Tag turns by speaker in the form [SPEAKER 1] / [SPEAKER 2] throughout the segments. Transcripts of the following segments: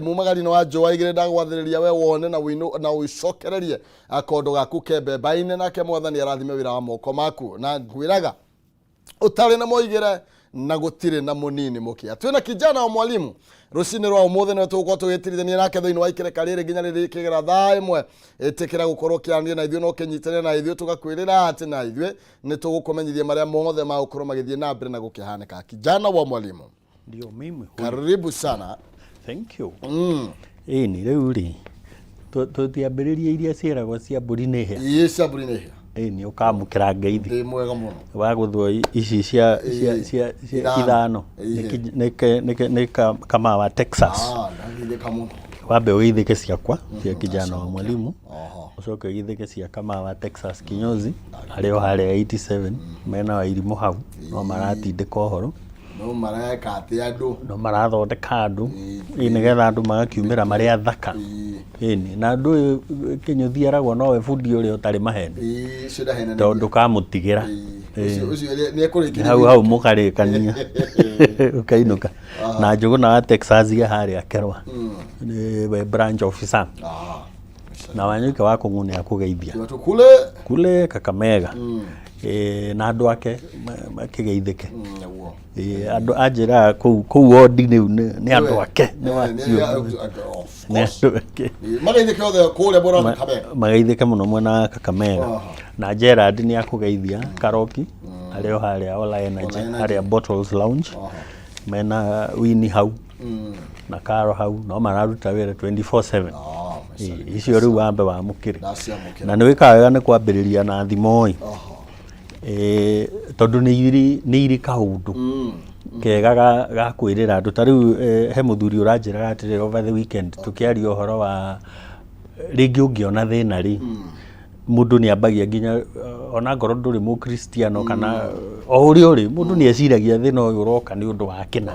[SPEAKER 1] Mumagari nĩ wa njũa igĩrĩ, ndagwathĩrĩria we wone na ũinũ na ũcokererie akondo gaku ke mbemba-inĩ, nake Mwathani arathime wĩra wa moko maku, na ngwĩraga ũtarĩ na moigĩre na gũtirĩ na mũnini mũkĩa. Twĩna kijana wa mwalimu rũcinĩ rwa ũmũthĩ, nĩwe tũgũkorwo tũgĩtirithania nake thĩinĩ wa ikereka rĩrĩ nginya rĩrĩ kĩgera thaa 1. Ĩtĩkĩra gũkorwo ũkĩaranĩria na ithuĩ na ũkĩnyitanĩra na ithuĩ, tũgakwĩrĩra atĩ na ithuĩ nĩ tũgũkũmenyithia marĩa mothe magũkorwo magĩthiĩ na mbere na gũkĩhanĩka. Kijana wa mwalimu.
[SPEAKER 2] Ndio mimi huyu.
[SPEAKER 1] Karibu sana.
[SPEAKER 2] Thank you. Ĩni rĩu rĩ, tũtiambĩrĩrie iria ciĩragwo cia mbũri nĩ hĩa.
[SPEAKER 1] Ĩĩ, cia mbũri nĩ hĩa.
[SPEAKER 2] Ĩni ũkamũkĩra ngeithi.
[SPEAKER 1] Ndĩ mwega mũno.
[SPEAKER 2] Wagũthwo ici cia
[SPEAKER 1] Ithano.
[SPEAKER 2] ithano. Nĩ Kamau wa Texas.
[SPEAKER 1] Ah, ndageithĩka mũno.
[SPEAKER 2] Wambe ũgeithĩke ciakwa cia kijana wa mwalimu.
[SPEAKER 1] Oho.
[SPEAKER 2] Ũcoke ũgeithĩke cia Kamau wa Texas kinyozi arĩ o harĩa 87 mena Wairimũ hau no maratindĩka ũhoro.
[SPEAKER 1] No mareka atĩ andũ.
[SPEAKER 2] No marathondeka andũ ĩ nĩgetha andũ magakiumĩra marĩ athaka. Ĩni na andũ ũyũ kĩnyũthi eragwo nowe bundi ũrĩa ũtarĩ maheni.
[SPEAKER 1] Ĩĩ, ũcio ndahenanagia.
[SPEAKER 2] Tondũ kamũtigĩra.
[SPEAKER 1] Ũcio nĩ ekũrĩkĩrĩria.
[SPEAKER 2] Hau hau mũkarĩkania ũkainũka. Na Njũgũna wa Texas ya harĩa Kerwa nĩwe branch officer. Na Wanyũike wa Kũng'ũ nĩ akũgeithia.
[SPEAKER 1] Watu kule
[SPEAKER 2] kule Kakamega. Na andũ ake makĩgeithĩke.
[SPEAKER 1] Nĩguo.
[SPEAKER 2] Andũ anjĩraga kũu wondi rĩu nĩ andũ ake. Nĩ wacio. Nĩ andũ ake.
[SPEAKER 1] Mageithĩke othe kũrĩa mwena wa Kakamega.
[SPEAKER 2] Mageithĩke mũno mwena wa Kakamega. Na Gerard nĩ akũgeithia Karoki arĩ o harĩa Ola Energy, harĩa Bottles Lounge. Mena Winnie hau na Karo hau no mararuta wĩra 24/7. Icio rĩu wambe wamũkĩre.
[SPEAKER 1] Ndaciamũkĩra.
[SPEAKER 2] Na nĩ wĩkaga wega nĩ kwambĩrĩria na thimo ĩ. Tondũ nĩ irĩ kaũndũ kega ga kwĩrĩra andũ. Ta rĩu he mũthuri ũranjĩraga atĩrĩrĩ, over the weekend tũkĩaria ũhoro wa rĩngĩ ũngĩona thĩna rĩ, mũndũ nĩ ambagia nginya ona ngorwo ndũrĩ mũkristiano kana o ũrĩa ũrĩ, mũndũ nĩ eciragia thĩna ũyũ ũroka nĩ ũndũ wa kĩna.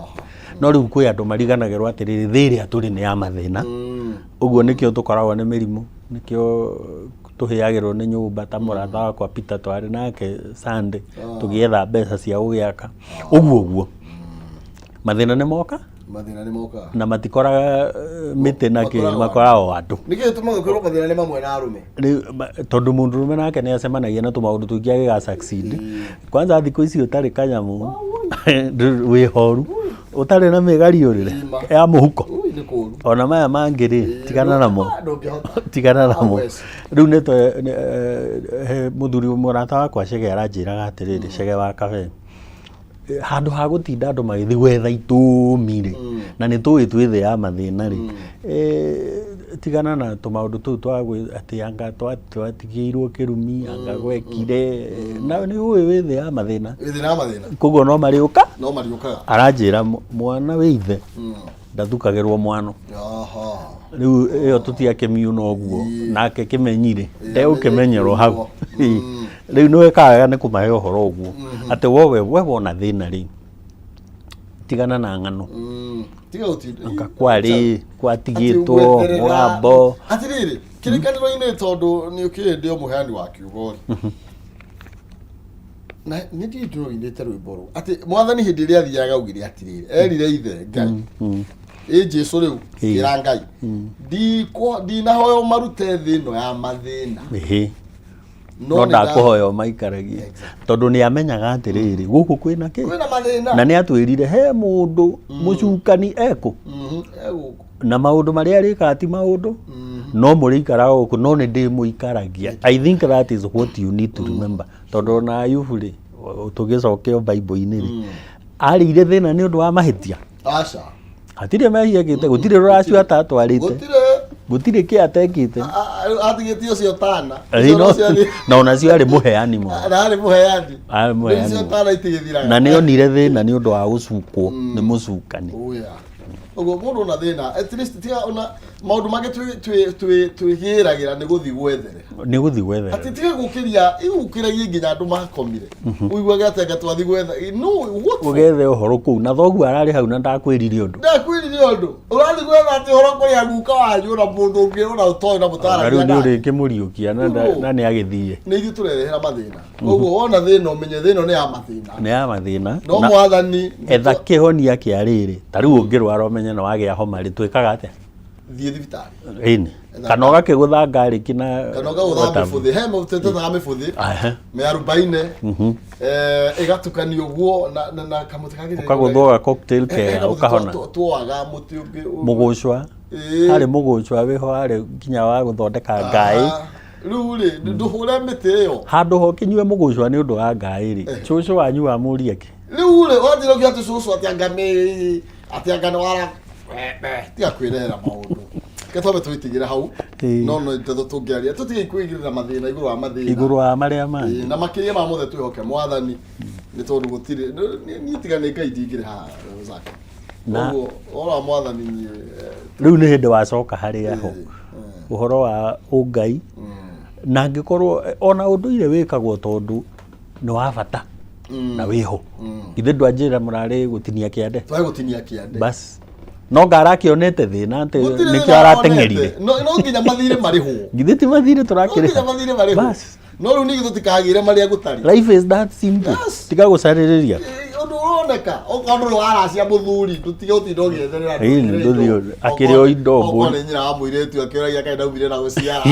[SPEAKER 2] No rĩu kwĩ andũ mariganagĩrwo atĩrĩrĩ, thĩ ĩrĩa tũrĩ nĩ ya mathĩna. Ũguo nĩkĩo tũkoragwo nĩ mĩrimũ, nĩkĩo tũhĩagĩrwo nĩ nyũmba, ta mũrata wakwa Peter twarĩ nake Sunday tũgĩetha mbeca cia gũgĩaka. Ũguo ũguo mathĩna nĩ moka.
[SPEAKER 1] Mathĩna nĩ mokaga.
[SPEAKER 2] Na matikoraga mĩtĩ na kĩ.
[SPEAKER 1] Makoraga.
[SPEAKER 2] Makoraga o andũ.
[SPEAKER 1] Nĩkĩ gĩtũmaga kwĩrwo mathĩna nĩ mamwe na arũme?
[SPEAKER 2] Rĩu, tondũ mũndũrũme nake nĩ acemanagia na tũmaũndũ tũingĩ agĩga succeed. Kwanza thikũ ici ũtarĩ kanyamũ wĩ horu, ũtarĩ na mĩgariũrĩre
[SPEAKER 1] Ima.
[SPEAKER 2] ya mũhuko.
[SPEAKER 1] Ui, nĩ kũũru.
[SPEAKER 2] Ona maya mangĩ rĩ, tigana namo.
[SPEAKER 1] Ndũngĩhota.
[SPEAKER 2] Tigana namo.
[SPEAKER 1] Hawezi.
[SPEAKER 2] Rĩu nĩ he mũthuri mũrata wakwa Chege aranjĩraga atĩrĩrĩ, Chege wa Kabe, handũ ha gũtinda andũ magĩthiĩ gwetha itũmi rĩ, na nĩ tũĩ twĩ thĩ ya mathĩna rĩ, tigana na tũmaũndũ tũu twa atĩ anga twatigĩirwo kĩrumi, anga gwekire, na nĩ ũĩ wĩ thĩ ya mathĩna.
[SPEAKER 1] Wĩ thĩna wa mathĩna.
[SPEAKER 2] Koguo no marĩũka.
[SPEAKER 1] No mariũkaga.
[SPEAKER 2] Aranjĩra mwana wĩ ithe ndathukagĩrwo mwano. Rĩu ĩyo tũtiakĩmiuna ũguo nake kĩmenyire ndegũkĩmenyerwo hau. Rĩu nĩ wekaga wega nĩ kũmahe ũhoro ũguo atĩ wowe we wona thĩna rĩ, tigana na ng'ano.
[SPEAKER 1] Tiga gũtinda.
[SPEAKER 2] Anga kwarĩ gwatigĩtwo
[SPEAKER 1] Atĩ ũgweterera.
[SPEAKER 2] mũgambo.
[SPEAKER 1] Atĩrĩrĩ, kĩrĩkanĩro-inĩ, tondũ nĩ ũkĩrĩ ndĩ o mũheani wa kiugo rĩ, na nĩ ndiĩ ndĩroinĩte rwĩmbo rũu atĩ Mwathani hĩndĩ ĩrĩa athiaga augire atĩrĩrĩ, erire ithe Ngai, ĩ Jesu rĩu ĩra Ngai, ndinahoya ũmarute thĩ ĩno ya mathĩna.
[SPEAKER 2] No
[SPEAKER 1] nĩ
[SPEAKER 2] ndakũhoya ũmaikaragie, tondũ nĩ amenyaga atĩrĩrĩ, gũkũ kwĩna kĩ.
[SPEAKER 1] Kwĩna mathĩna.
[SPEAKER 2] Na nĩ atwĩrire he mũndũ mũcukani ekũ
[SPEAKER 1] Egũkũ.
[SPEAKER 2] Na maũndũ marĩa arĩkaga ti maũndũ no mũrĩikaraga gũkũ, no nĩ ndĩmũikaragia. I think that is what you need to remember, tondũ ona Ayubu rĩ, tũgĩcoke o Bible-inĩ rĩ, arĩire thĩna nĩ ũndũ wa mahĩtia?
[SPEAKER 1] Aca.
[SPEAKER 2] Hatirĩ mehia ekĩte, gũtirĩ rũracio atatwarĩte.
[SPEAKER 1] Gũtirĩ.
[SPEAKER 2] Gũtirĩ kĩ atekĩte.
[SPEAKER 1] Atigĩtie ũcio tana.
[SPEAKER 2] Ĩĩ,
[SPEAKER 1] Ũcio ũcio
[SPEAKER 2] na onacio arĩ mũheani mũno.
[SPEAKER 1] Na arĩ mũheani.
[SPEAKER 2] Arĩ mũheani
[SPEAKER 1] Rĩu icio
[SPEAKER 2] mũno.
[SPEAKER 1] tana itigĩthiraga.
[SPEAKER 2] Na nĩ onire thĩna nĩ ũndũ wa gũcukwo nĩ mũcukani.
[SPEAKER 1] Oya. Ũguo mũndũ ona thĩna, at least tiga ona maũndũ mangĩ twĩgĩragĩra nĩ gũthiĩ gwetherera.
[SPEAKER 2] Nĩ gũthiĩ gwetherera.
[SPEAKER 1] Atĩ tiga gũkĩria, igũkĩragia nginya andũ makomire. Ũiguage atĩ anga twathiĩ gwetha. No, what for?
[SPEAKER 2] Ũgethe ũhoro kũu na thoguo ararĩ hau na ndakwĩrire ũndũ.
[SPEAKER 1] Ndakwĩrire. Ũrakwĩrire ũndũ ũrathiĩ gwetha atĩ ũhoro kũrĩ aguka wanyu na mũndũ ũngĩ ona ũtoĩ na
[SPEAKER 2] Na
[SPEAKER 1] mũtaragia
[SPEAKER 2] rĩu nĩ
[SPEAKER 1] nake.
[SPEAKER 2] ũrĩkĩmũriũkia na
[SPEAKER 1] Ũguo.
[SPEAKER 2] na nĩ agĩthiĩ.
[SPEAKER 1] Nĩ ithuĩ tũrerehera mathĩna. Koguo wona thĩna ũmenye thĩna nĩ ya mathĩna.
[SPEAKER 2] Nĩ ya mathĩna.
[SPEAKER 1] No
[SPEAKER 2] Na
[SPEAKER 1] mwathani
[SPEAKER 2] etha kĩhonia kĩa rĩrĩ. Ta rĩu ũngĩrwara ũmenye nĩ wagĩa homa rĩ, twĩkaga atĩa?
[SPEAKER 1] Thiĩ thibitarĩ.
[SPEAKER 2] Ĩni. Kana ũgakĩgũtha ngarĩki na
[SPEAKER 1] Kana ũkagũtha mĩbũthĩ. He mũtĩ tethaga mĩbũthĩ mĩarubaine ĩgatukanio ũguo na kamũtĩ kangĩ.
[SPEAKER 2] Ũkagũthwo ga cocktail kega ũkahona.
[SPEAKER 1] Tuoaga mũtĩ ũngĩ.
[SPEAKER 2] Mũgũcwa. Harĩ mũgũcwa wĩho harĩ nginya wa gũthondeka ngaĩ.
[SPEAKER 1] Rĩu rĩ, ndũhũre mĩtĩ ĩyo.
[SPEAKER 2] Handũ ho ũkĩnyue mũgũcwa nĩ ũndũ wa ngaĩ rĩ, cũcũ wanyu wamũria kĩ?
[SPEAKER 1] Rĩu rĩ, wanjĩra ũkiuga atĩ cũcũ atĩ anga nĩ atĩ anga nĩ wara tiga kwĩrehera maũndũ. Reke twambe twĩtigĩre hau. No no ndeto tũngĩaria tũtige kwĩigĩrĩra mathĩna igũrũ wa mathĩna.
[SPEAKER 2] Igũrũ wa marĩa mangĩ.
[SPEAKER 1] Ĩĩ, na makĩria ma mothe twĩhoke mwathani nĩ tondũ gũtirĩ niĩ tiga nĩ Ngai ndingĩrĩ haha Zaka. Koguo ũhoro wa mwathani niĩ
[SPEAKER 2] Rĩu nĩ hĩndĩ wacoka harĩa ho ũhoro wa ũngai na angĩkorwo ona ũndũire wĩkagwo tondũ nĩ wa bata na wĩho. Githĩ ndwanjĩra mũrarĩ gũtinia kĩande?
[SPEAKER 1] Twarĩ gũtinia kĩande.
[SPEAKER 2] Bas no nga arakĩonete thĩna atĩ
[SPEAKER 1] Gũtirĩ
[SPEAKER 2] nĩkĩo
[SPEAKER 1] thĩna
[SPEAKER 2] arateng'erire.
[SPEAKER 1] onete. No nginya mathirĩ marĩhwo.
[SPEAKER 2] Githĩ ti mathirĩ
[SPEAKER 1] No
[SPEAKER 2] tũrakĩrĩha?
[SPEAKER 1] nginya mathirĩ marĩhwo.
[SPEAKER 2] Bas.
[SPEAKER 1] No rĩu ningĩ tũtikagĩre marĩa gũtarĩ.
[SPEAKER 2] Life is that simple.
[SPEAKER 1] Yes.
[SPEAKER 2] Tiga gũcarĩrĩria.
[SPEAKER 1] Ũndũ ũroneka okorwo ndũrĩ waracia mũthuri ndũtige gũtinda ũgĩetherera
[SPEAKER 2] Ĩĩ,
[SPEAKER 1] andũ
[SPEAKER 2] ndũthiĩ
[SPEAKER 1] indo.
[SPEAKER 2] akĩrĩ o indo
[SPEAKER 1] Okorwo
[SPEAKER 2] mbũri.
[SPEAKER 1] nĩ nyina wa mũirĩtu akĩũragia kaĩ ndaumire na gũciara.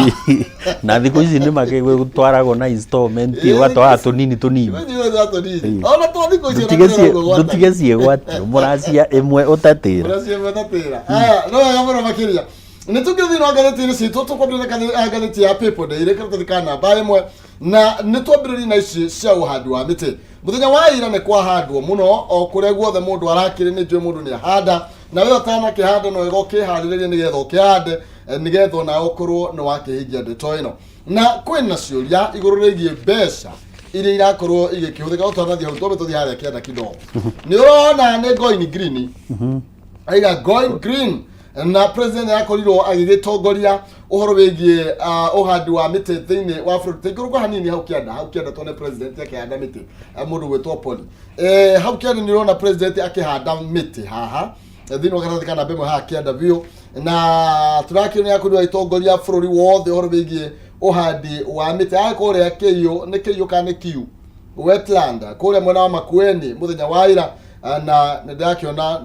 [SPEAKER 2] Na thikũ ici nĩ makĩtwaragwo na installment ũgatwara tũnini tũnini.
[SPEAKER 1] Ũcio tũnini. Ona to thikũ ici ona
[SPEAKER 2] Ndũtige
[SPEAKER 1] kwĩra ũguo gwatariĩ.
[SPEAKER 2] ndũtige ciĩgwatio mũracia ĩmwe ũtatĩra.
[SPEAKER 1] Mũracia ĩmwe ũtatĩra. Aya, no wega mũno makĩria. Nĩ tũkĩrĩ thĩinĩ wa ngathĩti-inĩ citũ tũkwambĩrĩria na ngathĩti ya People Daily karatathi ka namba ĩmwe na nĩ twambĩrĩrie na ici cia ũhandi wa mĩtĩ. Mũthenya wa ira nĩ kwahandwo mũno o kũrĩa guothe mũndũ arakĩrĩ nĩ njũĩ mũndũ nĩ ahanda na we ũtanakĩhanda no wega ũkĩharĩrĩrie nĩgetha ũkĩhande nĩgetha onawe ũkorwo nĩ wakĩhingia ndeto ĩno. Na kwĩna ciũria igũrũ rĩgiĩ mbeca iria irakorwo igĩkĩhũthĩka. Ũtanathiĩ hau twambe tũthiĩ harĩa kĩanda kidogo. Nĩ ũrona nĩ going green. Aiga going green na president arakorirwo agĩgĩtongoria ũhoro wĩgiĩ ũhandi wa mĩtĩ thĩinĩ wa bũrũri. Tũikũrũka hanini hau kĩanda, hau kĩanda tuone president akĩhanda mĩtĩ, mũndũ gwĩtwo Poli. Hau kĩanda nĩ ũrona president akĩhanda mĩtĩ haha thĩinĩ wa karatathi ka namba ĩmwe haha kĩanda biũ, na tũrakĩona nĩ akorirwo agĩtongoria bũrũri wothe ũhoro wĩgiĩ ũhandi wa mĩtĩ. Haha kũrĩa kĩiyũ, nĩ kĩiyũ kana nĩ kiu wetland kũrĩa mwena wa Makueni mũthenya wa ira, na nĩ ndĩrakĩona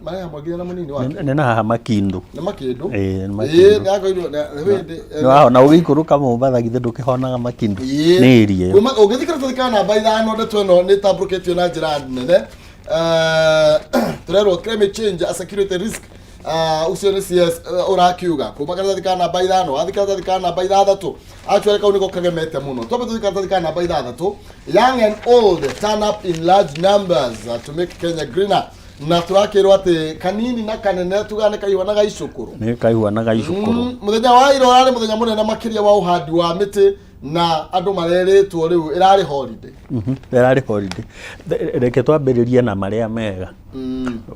[SPEAKER 1] marĩ hamwe nginya na mũnini wake.
[SPEAKER 2] Nĩ na haha Makindu.
[SPEAKER 1] Nĩ Makindu.
[SPEAKER 2] Ĩĩ, nĩ Makindu.
[SPEAKER 1] Ĩĩ, nĩakorirwo hĩndĩ
[SPEAKER 2] Nĩ wahona ũgĩikũrũka Mombatha githĩ ndũkĩhonaga Makindu? Nĩ area ĩyo.
[SPEAKER 1] Kuma ũngĩthiĩ karatathi ka namba ithano ndeto ĩno nĩ ĩtambũrũkĩtio na njĩra nene. Tũrerwo climate change a security risk. Ũcio nĩ CS ũrakiuga kuma karatathi ka namba ithano wathiĩ karatathi ka namba ithathatũ. Actually kau nĩko kagemete mũno. Twambe tũthiĩ karatathi ka namba ithathatũ. Young and old turn up in large numbers to make Kenya greener. Na tũrakĩrwo atĩ kanini na kanene tugaga nĩ kaihua na gaicũkũrũ.
[SPEAKER 2] Nĩ kaihua na gaicũkũrũ.
[SPEAKER 1] Mũthenya wa ira ũrarĩ mũthenya mũnene makĩria wa ũhandi wa mĩtĩ na andũ marerĩtwo rĩu ĩrarĩ holiday.
[SPEAKER 2] Ĩrarĩ holiday. Reke twambĩrĩrie na marĩa mega.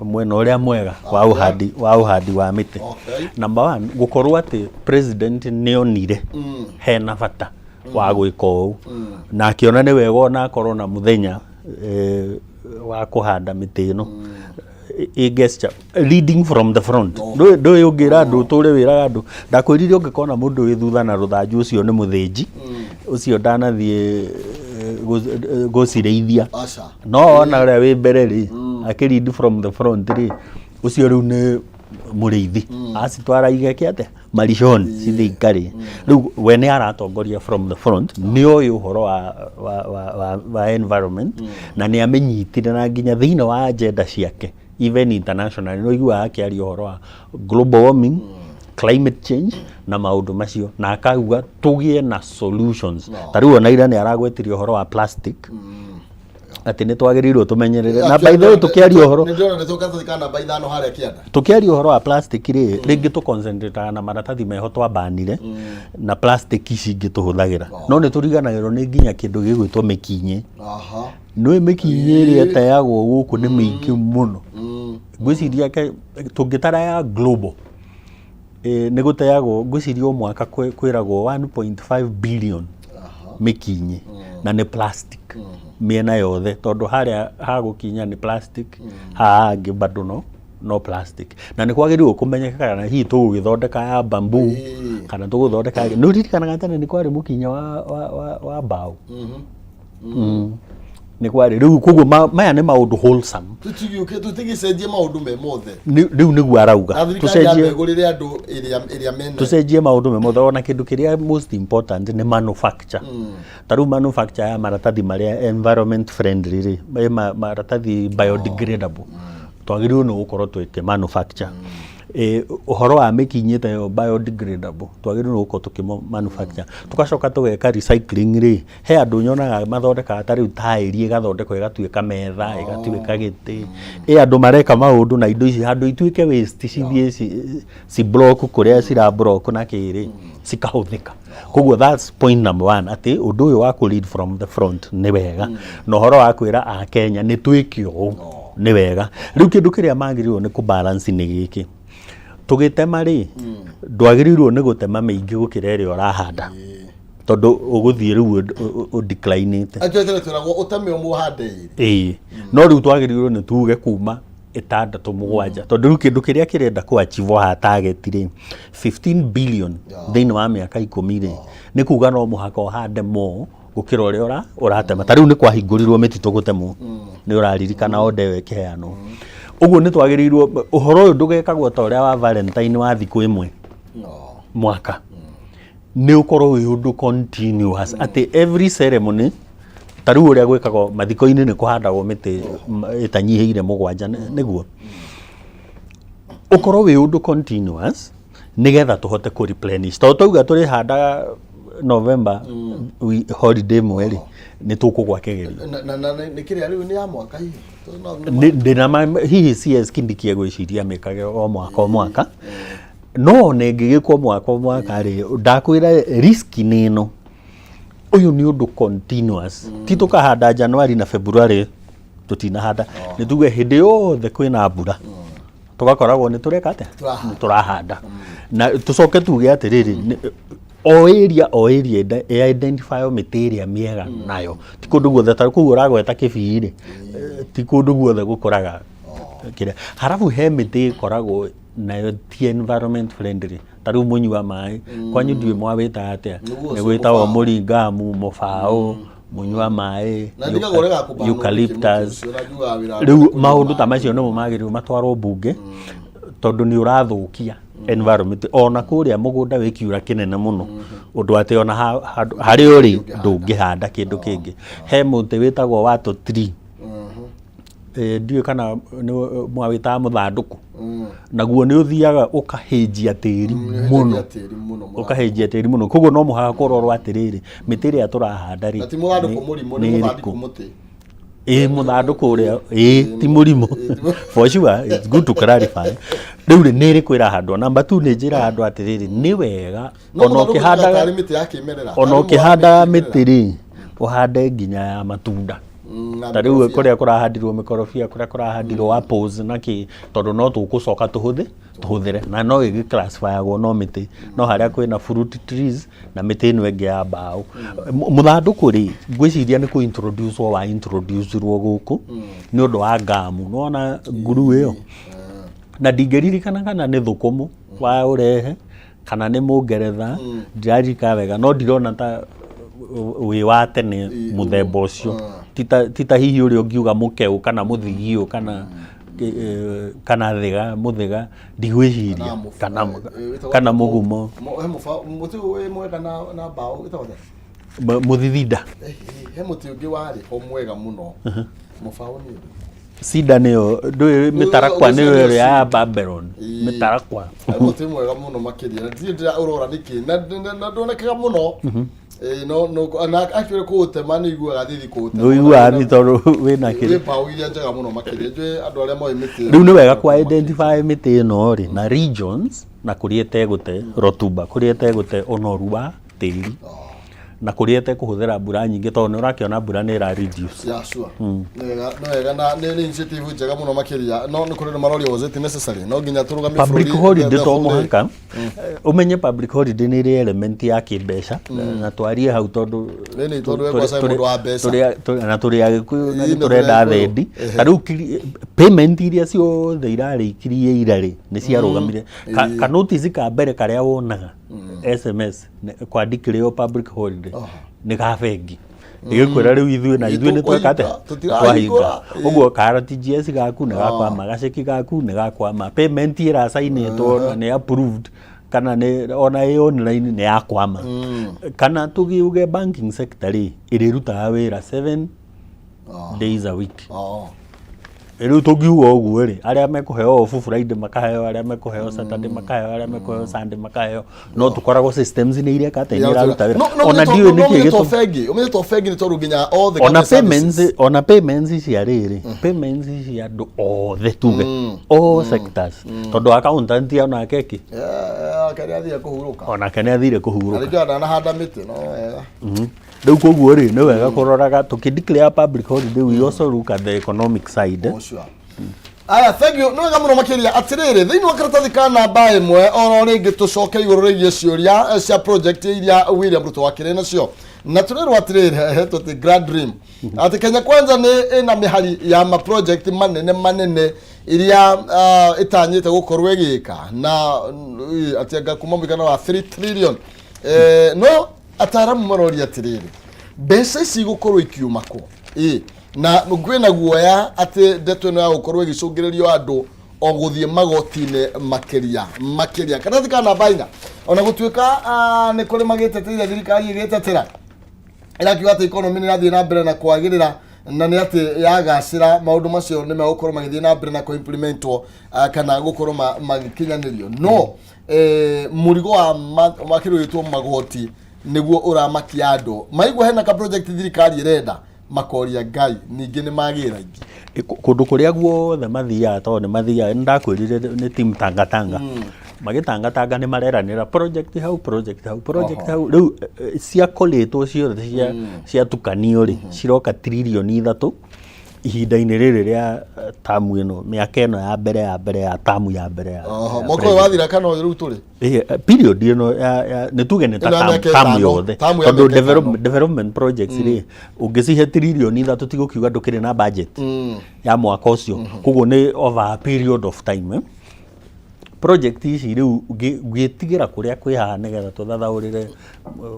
[SPEAKER 2] Mwena ũrĩa mwega wa ũhandi wa ũhandi wa mĩtĩ. Number one, gũkorwo atĩ president nĩ onire hena bata wa gwĩka ũũ na akĩona nĩ wega ona akorwo na mũthenya wa kũhanda mĩtĩ ĩno. I gesture leading from the front. Ndũĩ ũngĩra andũ ũtũre wĩraga andũ ndakwĩrire ũngĩkona mũndũ wĩ thutha na rũthanju ũcio nĩ mũthĩnji ũcio ndanathiĩ gũcirĩithia. No ona ũrĩa wĩ mbere rĩ akĩ lead from the front rĩ ũcio rĩu nĩ mũrĩithi acitwara igeke atĩa marishoni cithiĩ ikarĩe. Rĩu we nĩ aratongoria from the front, nĩ oĩ ũhoro wa environment na nĩ amĩnyitire na nginya thĩinĩ wa agenda ciake even internationally nĩ ũiguaga akĩaria ũhoro wa global warming, climate change na maũndũ macio na akauga tũgĩe na solutions. Ta rĩu ona ira nĩ aragwetirie ũhoro wa plastic atĩ nĩ twagĩrĩirwo tũmenyerere. Na by the way tũkĩaria ũhoro
[SPEAKER 1] nĩ ndĩrona nĩ karatathi ka namba ithano harĩa kĩanda.
[SPEAKER 2] Tũkĩaria ũhoro wa plastic rĩ, rĩngĩ tũ concentrate na maratathi meho twambanire na plastic ici ingĩ tũhũthagĩra, no nĩ tũriganagĩrwo nĩ nginya kĩndũ gĩgwĩtwo mĩkinyĩ. Nĩũĩ mĩkinyĩ ĩrĩa ĩteagwo gũkũ nĩ mĩingĩ mũno. Ngwĩciria tũngĩtara ya global nĩ gũteagwo ngwĩciria o mwaka kwĩragwo 1.5 billion mĩkinyĩ na nĩ plastic mĩena yothe tondũ harĩa hagũkinya nĩ plastic haha hangĩ bado no No plastic na nĩ kwagĩrĩirwo kũmenyeka kana hihi tũgũgĩthondeka ya bamboo kana tũgũthondeka nĩ ũririkanaga tene nĩ kwarĩ mũkinya wa mbaũ. Nĩ kwarĩ rĩu koguo maya nĩ maũndũ wholesome.
[SPEAKER 1] Tũtigĩũke tũtigĩcenjie maũndũ me mothe.
[SPEAKER 2] Rĩu nĩguo arauga.
[SPEAKER 1] Na thirikari
[SPEAKER 2] tũcenjie
[SPEAKER 1] yambe ĩgũrĩre andũ ĩrĩa mena.
[SPEAKER 2] Tũcenjie maũndũ me mothe, ona kĩndũ kĩrĩa most important nĩ manufacture. Ta rĩu manufacture ya maratathi marĩa environment friendly rĩ, maratathi biodegradable, twagĩrĩirwo nĩ gũkorwo tũkĩ manufacture. Ũhoro wa mĩkinyĩ ta ĩyo biodegradable, twagĩrĩirwo nĩ gũkorwo tũkĩ manufacture, tũgacoka tũgeka recycling rĩ. He andũ nyonaga mathondekaga ta rĩu taĩri ĩgathondekwo ĩgatuĩka metha, ĩgatuĩka gĩtĩ. Ĩ andũ mareka maũndũ na indo ici handũ ituĩke waste cithiĩ ci block kũrĩa cira block na kĩrĩ cikahũthĩka. Koguo that's point number one, atĩ ũndũ ũyũ wa kũ lead from the front nĩ wega, na ũhoro wa kwĩra akenya nĩ twĩke ũũ nĩ wega. Rĩu kĩndũ kĩrĩa magĩrĩirwo nĩ kũ balance nĩ gĩkĩ: tũgĩtema rĩ, ndwagĩrĩirwo nĩ gũtema mĩingĩ gũkĩra ĩrĩa ũrahanda, tondũ ũgũthiĩ rĩu ũ decline-ĩte.
[SPEAKER 1] Atĩ twĩragwo ũteme ũmwe ũhande ĩrĩ.
[SPEAKER 2] Ĩĩ, no rĩu twagĩrĩirwo nĩ tuge kuma ĩtandatũ mũgwanja, tondũ rĩu kĩndũ kĩrĩa kĩrenda kũ achieve haha target rĩ, 15 billion thĩinĩ wa mĩaka 10 rĩ, nĩ kuga no mũhaka ũhande more gũkĩra ũrĩa ũratema. Ta rĩu nĩ kwahingũrirwo mĩtitũ gũtemwo, nĩ ũraririkana order ĩyo ĩkĩheanwo. Ũguo nĩ twagĩrĩirwo ũhoro ũyũ ndũgekagwo ta ũrĩa wa Valentine wa thikũ ĩmwe mwaka, nĩ ũkorwo wĩ ũndũ continuous, atĩ every ceremony, ta rĩu ũrĩa gwĩkagwo mathiko-inĩ, nĩ kũhandagwo mĩtĩ ĩtanyihĩire mũgwanja, nĩguo ũkorwo wĩ ũndũ continuous, nĩgetha tũhote kũ replenish, tondũ twauga tũrĩhandaga November holiday ĩmwe rĩ, nĩ tũkũgwa kĩgerio.
[SPEAKER 1] Na nĩ kĩrĩa rĩu nĩ ya mwaka hihi?
[SPEAKER 2] Ndĩna hihi CS Kindiki egwĩciria mĩkage o mwaka o mwaka, no ona ĩngĩgĩkwo mwaka o mwaka rĩ, ndakwĩra risk nĩ ĩno: ũyũ nĩ ũndũ continuous, ti tũkahanda January na February tũtinahanda. Nĩ tuge hĩndĩ yothe kwĩna mbura tũgakoragwo nĩ tũreka atĩa?
[SPEAKER 1] Tũrahanda.
[SPEAKER 2] Nĩ tũrahanda. Na tũcoke tuge atĩrĩrĩ, o area o area ĩ identify mĩtĩ ĩrĩa mĩega nayo, ti kũndũ guothe. Ta kũu ũragweta Kĩbii rĩ, ti kũndũ guothe gũkũraga kĩrĩa. Harabu he mĩtĩ ĩkoragwo nayo ti environment friendly, ta rĩu mũnyua maĩ kwanyu ndiũĩ mwawĩtaga atĩa.
[SPEAKER 1] Nĩguo
[SPEAKER 2] Nĩ
[SPEAKER 1] ũcio
[SPEAKER 2] gwĩtagwo
[SPEAKER 1] mũbaũ.
[SPEAKER 2] Mũringamu, mũbaũ, mũnyua maĩ,
[SPEAKER 1] Na ndigagwo ũrega kũbanwo.
[SPEAKER 2] eucalyptus.
[SPEAKER 1] Ũcio, na njugaga wĩra
[SPEAKER 2] Rĩu
[SPEAKER 1] wakwa nĩ
[SPEAKER 2] maũndũ ta
[SPEAKER 1] kũnyua.
[SPEAKER 2] Macio nĩmo magĩrĩirwo matwarwo mbunge, tondũ nĩ ũrathũkia environment. Ona kũrĩa mũgũnda wĩ kiura kĩnene mũno ũndũ atĩ ona handũ harĩa ũrĩ ndũngĩhanda kĩndũ kĩngĩ. He mũtĩ wĩtagwo wattle tree, ndiũĩ kana nĩ mwawĩtaga mũthandũkũ. Naguo nĩ ũthiaga ũkahĩnjia tĩri mũno.
[SPEAKER 1] Ũhĩnjagia tĩri mũno mũno.
[SPEAKER 2] Ũkahĩnjia tĩri mũno, koguo no mũhaka kũrorwo atĩrĩrĩ, mĩtĩ ĩrĩa tũrahanda rĩ,
[SPEAKER 1] Na ti mũthandũkũ mũrimũ, nĩ
[SPEAKER 2] nĩ
[SPEAKER 1] mũthandũkũ
[SPEAKER 2] ĩrĩkũ?
[SPEAKER 1] Mũtĩ.
[SPEAKER 2] Ĩ, mũthandũkũ ũrĩa, ĩ, ti mũrimũ for sure. It's good to clarify. Rĩu rĩ, nĩ ĩrĩkũ ĩrahandwo? Number two, nĩ njĩraga andũ atĩrĩrĩ, nĩ wega
[SPEAKER 1] No
[SPEAKER 2] ona
[SPEAKER 1] mũthandũkũ
[SPEAKER 2] ũkĩhandaga
[SPEAKER 1] tarĩ mĩtĩ ya kĩmerera.
[SPEAKER 2] Ona
[SPEAKER 1] Tarĩ
[SPEAKER 2] ũkĩhandaga
[SPEAKER 1] mũwa
[SPEAKER 2] mĩtĩ rĩ, ũhande nginya ya matunda.
[SPEAKER 1] Na
[SPEAKER 2] Ta rĩu
[SPEAKER 1] mĩkorobia.
[SPEAKER 2] kũrĩa kũrahandirwo mĩkorobia, kũrĩa kũrahandirwo apples na kĩ, tondũ no tũgũcoka tũhũthĩre na no ĩgĩ classifyagwo no mĩtĩ, no harĩa kwĩna fruit trees na mĩtĩ ĩno ĩngĩ ya mbaũ. Mũthandũkũ rĩ, ngwĩciria nĩ kũ introduce wa introduce-irwo gũkũ nĩ ũndũ wa ngamu nĩwona nguru ĩyo, na ndingĩririkana kana nĩ thũkũmũ wa ũrehe kana nĩ mũngeretha, ndiraririkana wega, no ndirona ta wĩ wa tene mũthemba ũcio. Ti ta hihi ũrĩa ũngiuga mũkeũ kana mũthigio kana thiga mũthĩga, ndigwĩciria kana
[SPEAKER 1] Wĩtagwo
[SPEAKER 2] kana mũgumo.
[SPEAKER 1] He mũtĩ wĩ mwega na mbaũ wĩtagwo atĩa?
[SPEAKER 2] Mũthithinda.
[SPEAKER 1] He mũtĩ ũngĩ warĩ ho mwega mũno, mũbaũ nĩ ũrĩkũ?
[SPEAKER 2] Cida nĩyo ndũĩ, mĩtarakwa
[SPEAKER 1] Ũcio
[SPEAKER 2] nĩyo
[SPEAKER 1] nĩyo
[SPEAKER 2] ĩrĩa ya
[SPEAKER 1] cedar.
[SPEAKER 2] Babylon. Mĩtarakwa.
[SPEAKER 1] He mũtĩ mwega mũno makĩria na ndirĩ ndĩra ũrora nĩkĩ na ndwonekaga mũno. No na actually kũũtema nĩ iguaga thithi kũũtema.
[SPEAKER 2] Nĩ ũiguaga thithi tondũ wĩna
[SPEAKER 1] wĩ
[SPEAKER 2] kĩrĩa.
[SPEAKER 1] Mbaũ iria njega mũno makĩria, njũĩ andũ arĩa moĩ mĩtĩ.
[SPEAKER 2] Rĩu nĩ wega kwa identify mĩtĩ ĩno rĩ na regions na kũrĩa ĩtegũte rotuba, kũrĩa ĩtegũte ũnoru wa tĩri. Na kũrĩa ĩtekũhũthĩra mbura nyingĩ tondũ nĩ ũrakĩona mbura nĩ ĩra reduce.
[SPEAKER 1] Yeah, sure. Nĩ wega, nĩ wega na nĩ initiative njega mũno makĩria. No nĩ kũrĩ andũ maroria, was it necessary? No nginya tũrũgamie
[SPEAKER 2] Public
[SPEAKER 1] bũrũri
[SPEAKER 2] holiday
[SPEAKER 1] the
[SPEAKER 2] to
[SPEAKER 1] whole day?
[SPEAKER 2] mũhaka ũmenye public holiday nĩ ĩrĩ element ya kĩmbeca na twarie hau tondũ
[SPEAKER 1] Nĩ tondũ we kwanza mũndũ wa mbeca.
[SPEAKER 2] Na tũrĩ Agĩkũyũ na
[SPEAKER 1] Ĩĩ,
[SPEAKER 2] nĩ tũrenda
[SPEAKER 1] nĩ tũrĩ
[SPEAKER 2] thendi.
[SPEAKER 1] Agĩkũyũ.
[SPEAKER 2] Ta rĩu payment iria ciothe irarĩ ikirie ira rĩ, nĩ ciarũgamire. Ka notice ka mbere karĩa wonaga SMS kwandĩkĩrĩo public holiday nĩ ga bengi ĩgĩkwĩra rĩu ithuĩ na ithuĩ nĩ tweka atĩa?
[SPEAKER 1] Tũtirahinga.
[SPEAKER 2] Twahinga. Ũguo ka RTGS gaku nĩ gakwama, gaceki gaku nĩ gakwama, payment ĩracainĩtwo na nĩ approved kana nĩ ona ĩ online nĩ yakwama. Kana tũgiuge banking sector rĩ, ĩrĩrutaga wĩra 7 days a week. Rĩu tũngiuga ũguo rĩ, arĩa mekũheo off Friday makaheo, arĩa mekũheo Saturday makaheo, arĩa mekũheo Sunday makaheo, no tũkoragwo systems nĩ ireka atĩa? Nĩ iraruta wĩra. Ona ndiũĩ nĩkĩ
[SPEAKER 1] gĩtũ bengi, ũmenye to bengi nĩ tondũ nginya all the
[SPEAKER 2] ona
[SPEAKER 1] government
[SPEAKER 2] payments
[SPEAKER 1] services.
[SPEAKER 2] Ona payments cia rĩrĩ, payments cia andũ othe, tuge all sectors, tondũ accountant onake kĩ?
[SPEAKER 1] Yeah, karĩa athiĩ kũhurũka.
[SPEAKER 2] Onake nĩ athire kũhurũka.
[SPEAKER 1] Na rĩngĩ ndanahanda mĩtĩ, no wega.
[SPEAKER 2] Rĩu koguo rĩ, nĩ wega kũroraga tũkĩ declare public holiday, we also look at the economic side.
[SPEAKER 1] Oh, sure. Aya, thank you. Nĩ wega mũno makĩria. Atĩrĩrĩ, thĩinĩ wa karatathi ka namba 1, oro rĩngĩ tũcoke igũrũ rĩgiĩ ciũria cia project iria William Ruto akĩrĩ nacio. Na tũrerwo atĩrĩrĩ, hetwo atĩ Grand Dream. Atĩ Kenya Kwanza nĩ ĩna mĩhari ya ma project manene manene iria ĩtanyĩte gũkorwo ĩgĩka na atĩ anga kuma mũigana wa 3 trillion. No ataramu maroria atĩrĩrĩ, mbeca ici igũkorwo ikiuma kũ? Ĩ na kwĩna guoya atĩ ndeto ĩno ya gũkorwo ĩgĩcũngĩrĩrio andũ o gũthiĩ magoti-inĩ makĩria makĩria. Karatathi ka namba 4, ona gũtuĩka nĩ kũrĩ magĩteteire, thirikari ĩgĩtetera ĩrakiuga atĩ economy nĩ ĩrathiĩ na mbere na kwagĩrĩra na nĩ atĩ yagacĩra maũndũ macio nĩ megũkorwo magĩthiĩ na mbere na kũ-implementwo kana gũkorwo magĩkinyanĩrio, no mũrigo wa kĩndũ gĩtwo magoti nĩguo ũramakia andũ. Maigua hena ka project thirikari ĩrenda, makoria Ngai ningĩ nĩ magĩra ingĩ.
[SPEAKER 2] Kũndũ kũrĩa guothe mathiaga, tondũ nĩ mathiaga, nĩ ndakwĩrire nĩ team tangatanga, magĩtangatanga nĩ mareranĩra project hau, project hau, project hau. Rĩu ciakolĩtwo ciothe ciatukanio rĩ, ciroka 3 trillion ihinda-inĩ rĩrĩ rĩa tamu ĩno, mĩaka ĩno ya mbere ya tamu ya mbere ya
[SPEAKER 1] Oho, mwaka ũyũ wathira kana ũyũ rĩu tũrĩ?
[SPEAKER 2] Period ĩno nĩ tuge nĩ ta
[SPEAKER 1] Ĩno ya
[SPEAKER 2] tamu
[SPEAKER 1] mĩaka
[SPEAKER 2] tamu
[SPEAKER 1] 5,
[SPEAKER 2] yothe.
[SPEAKER 1] tamu ya
[SPEAKER 2] Tondũ
[SPEAKER 1] mĩaka 5.
[SPEAKER 2] Development projects rĩ, ũngĩcihe 3 trillion tigũkiuga ndũkĩrĩ na budget ya mwaka ũcio. Koguo nĩ over a period of time, eh? Project ici rĩu ngĩtigĩra kũrĩa kwĩ haha nĩgetha tũthathaũrĩre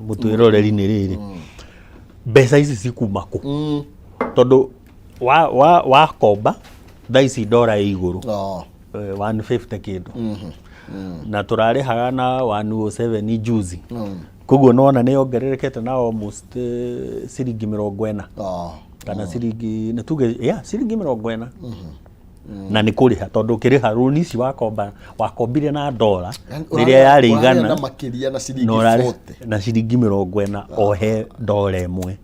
[SPEAKER 2] mũtwĩroreri nĩ rĩrĩ, mbeca ici cikuma kũ? Tondũ wa wakomba thaa ici ndora ĩ igũrũ 150 kĩndũ, na tũrarĩhaga na 107 juzi. Koguo nona nĩ yongererekete na almost ciringi 40 kana ciringi, nĩ tuge, yeah, ciringi 40. Na nĩ kũrĩha, tondũ ũkĩrĩha rũni ici wakomba, wakombire na ndora rĩrĩa yarĩ
[SPEAKER 1] Ũrarĩa
[SPEAKER 2] 100
[SPEAKER 1] na makĩria na ciringi
[SPEAKER 2] na ũrarĩ
[SPEAKER 1] 40.
[SPEAKER 2] Na ciringi 40 o he ndora 1.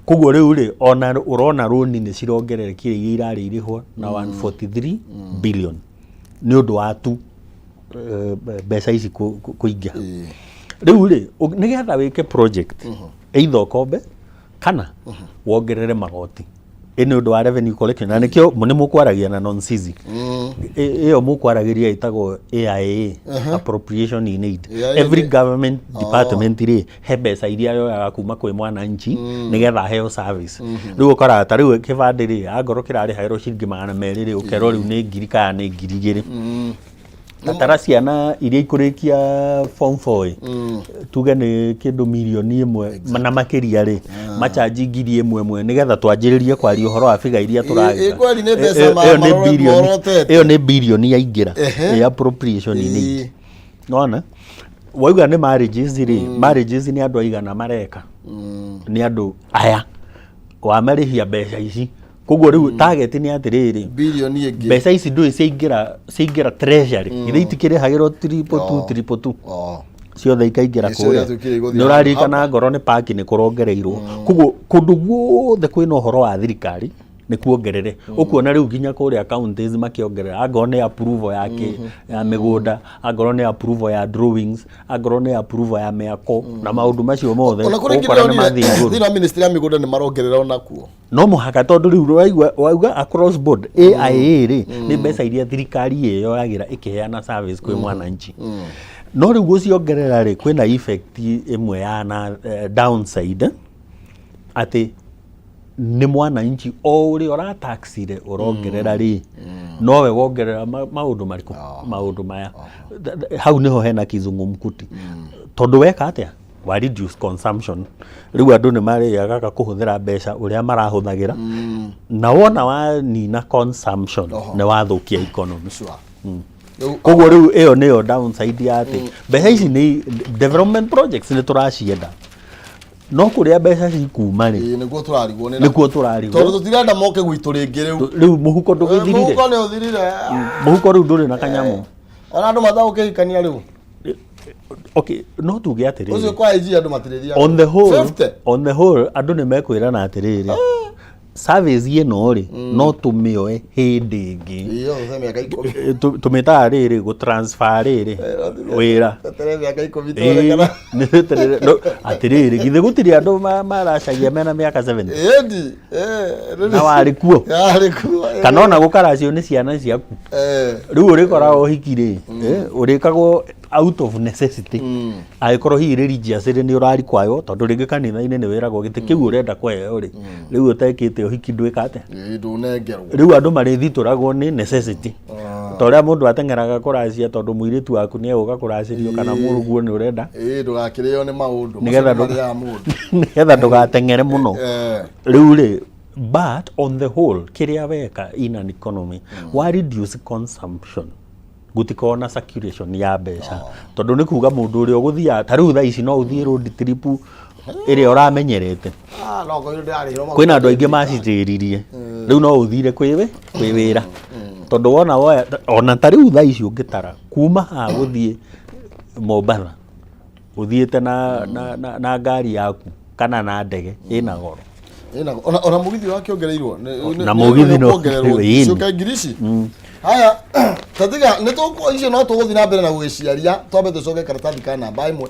[SPEAKER 2] Koguo rĩu rĩ, ona ũrona rũni nĩ cirongererekire iria irarĩ irĩhwo na 143 billion nĩ ũndũ wa tu mbeca ici kũingĩha. Rĩu rĩ, nĩgetha wĩke project, either ũkombe kana wongerere magoti. Ĩ nĩ ũndũ wa revenue collection, na nĩkĩo nĩ mũkwaragia na non-CZ. Ĩyo mũkwaragĩria ĩtagwo AIA, appropriation in aid.
[SPEAKER 1] AIA.
[SPEAKER 2] Every government department rĩ, he mbeca iria yoyaga kuma kwĩ mwananchi nĩgetha aheo service. Rĩu ũkoraga ta rĩu kĩbandĩ rĩ, angorwo kĩrarĩhagĩrwo ciringi 200 rĩ, ũkerwo rĩu nĩ 1000 kana nĩ 2000. Tatara ciana iria ikũrĩkia form 4 ĩ, tuge nĩ kĩndũ 1 million na makĩria rĩ, machanji 1000 ĩmwe nĩgetha twanjĩrĩrie kwaria ũhoro wa biga iria tũragĩra.
[SPEAKER 1] Ĩ, kweli nĩ mbeca
[SPEAKER 2] Ĩyo nĩ birioni
[SPEAKER 1] morotete.
[SPEAKER 2] Ĩyo nĩ birioni yaingĩra ĩ appropriation in aid. Nona wauga nĩ marriages rĩ, marriages nĩ andũ aigana mareka? Nĩ andũ aya wamarĩhia mbeca ici. Koguo rĩu target nĩ atĩrĩrĩ,
[SPEAKER 1] Birioni ĩngĩ.
[SPEAKER 2] Mbeca ici ndũĩ ciaingĩra treasury, ithe itikĩrĩhagĩrwo 222, 222 ciothe ikaingĩra
[SPEAKER 1] Nĩ ciothe
[SPEAKER 2] kũrĩa.
[SPEAKER 1] ciatuĩkire igũthiĩ
[SPEAKER 2] Nĩ ũraririkana ngoro nĩ paki nĩ kũrongereirwo. Koguo kũndũ guothe kwĩna ũhoro wa thirikari Nĩ kuongerere ũkuona rĩu nginya kũrĩa counties makĩongerera, angorwo nĩ approval ya kĩ ya mĩgũnda, angorwo nĩ approval ya drawings, angorwo nĩ approval ya mĩako na maũndũ macio mothe.
[SPEAKER 1] Ona kũrĩ
[SPEAKER 2] Ũgũkora nĩ mathiĩ igũrũ.
[SPEAKER 1] Thĩinĩ wa ministry ya mĩgũnda nĩ marongerera onakuo.
[SPEAKER 2] No mũhaka, tondũ rĩu waigua wauga across board AIA rĩ, nĩ mbeca iria thirikari ĩyoyagĩra ĩkĩheana service kwĩ mwananchi. No rĩu gũciongerera rĩ, kwĩna effect ĩmwe ya na downside, atĩ nĩ mwananchi o ũrĩa ũrataxire ũrongerera rĩ, nowe wongerera maũndũ marĩkũ, maũndũ maya. Hau nĩho hena kizungumkuti, tondũ weka atĩa wa reduce consumption, rĩu andũ nĩ marĩagaga kũhũthĩra mbeca ũrĩa marahũthagĩra, na wona wanina consumption, nĩ wathũkia economy.
[SPEAKER 1] Rĩu
[SPEAKER 2] Koguo rĩu ĩyo nĩyo downside ya atĩ mbeca ici nĩ development projects, nĩ tũracienda, no kũrĩa mbeca cikuma rĩ,
[SPEAKER 1] Ĩĩ, nĩguo tũrarigwo nĩ
[SPEAKER 2] nĩkuo tũrarigwo.
[SPEAKER 1] Tondũ tũtirenda moke gwitũ rĩngĩ rĩu.
[SPEAKER 2] Rĩu mũhuko ndũgĩthirire.
[SPEAKER 1] Mũhuko nĩ ũthirire.
[SPEAKER 2] Mũhuko rĩu ndũrĩ na kanyamũ.
[SPEAKER 1] Ona andũ matagũkĩhikania rĩu.
[SPEAKER 2] Okay, no tuge atĩrĩrĩ,
[SPEAKER 1] Ũcio kwa IG andũ matirĩthiaga.
[SPEAKER 2] On the whole,
[SPEAKER 1] 50.
[SPEAKER 2] on the whole, andũ nĩ mekwĩrana atĩrĩrĩ, service ĩno rĩ, no tũmĩoe hĩndĩ ĩngĩ.
[SPEAKER 1] Ĩĩ, ũce mĩaka 10.
[SPEAKER 2] Tũmĩtaga rĩrĩ gũtransfer rĩrĩ wĩra.
[SPEAKER 1] Tweterere mĩaka 10 tuone kana.
[SPEAKER 2] Nĩ tweterere. No, atĩrĩrĩ, githĩ gũtirĩ andũ maracagia mena mĩaka 70?
[SPEAKER 1] Ĩndi. Eh,
[SPEAKER 2] Na warĩ kuo.
[SPEAKER 1] Warĩ kuo.
[SPEAKER 2] Kana ona gũkaracio nĩ ciana ciaku. Rĩu ũrĩkoraga ũhiki rĩ, ũrĩkagwo out of necessity, angĩkorwo hihi religiously nĩ ũrarikwaywo, tondũ rĩngĩ kanitha-inĩ nĩ wĩragwo gĩtĩ kĩu ũrenda kũheo rĩ, rĩu ũtekĩte ũhiki ndwĩka atĩa?
[SPEAKER 1] Ĩĩ, ndũnengerwo.
[SPEAKER 2] Rĩu andũ marĩthitũragwo nĩ necessity, ta ũrĩa mũndũ ateng'eraga kũracia tondũ mũirĩtu waku nĩ egũka kũracĩrio kana mũrũguo nĩ ũrenda.
[SPEAKER 1] Ĩĩ, ndũgakĩrĩo nĩ maũndũ.
[SPEAKER 2] Nĩgetha
[SPEAKER 1] Macio nĩ marĩaga mũndũ.
[SPEAKER 2] Nĩgetha ndũgateng'ere mũno. Rĩu rĩ, but on the whole, kĩrĩa weka in an economy, wa reduce consumption, gũtikorwo na circulation ya mbeca, tondũ nĩ kuga mũndũ ũrĩa ũgũthiaga, ta rĩu thaa ici no ũthiĩ road trip ĩrĩa ũramenyerete.
[SPEAKER 1] Ah, no ngorwo ndĩrarĩhĩrwo maguta.
[SPEAKER 2] Kwĩna andũ aingĩ macitĩririe, rĩu no ũthire kwĩ wĩra, tondũ wona woya ona ta rĩu thaa ici ũngĩtara kuma haha gũthiĩ Mombatha ũthiĩte na ngari yaku kana na ndege, ĩna goro.
[SPEAKER 1] Ĩna ona mũgithi wakĩongereirwo.
[SPEAKER 2] Na mũgithi no-
[SPEAKER 1] kuongererwo.
[SPEAKER 2] Ĩni.
[SPEAKER 1] Ciũka ngiri ici. Haya, tatiga nĩ tũkũ icio, no tũgũthiĩ na mbere na gũgĩciaria. Twambe tũcoke karatathi ka namba 1.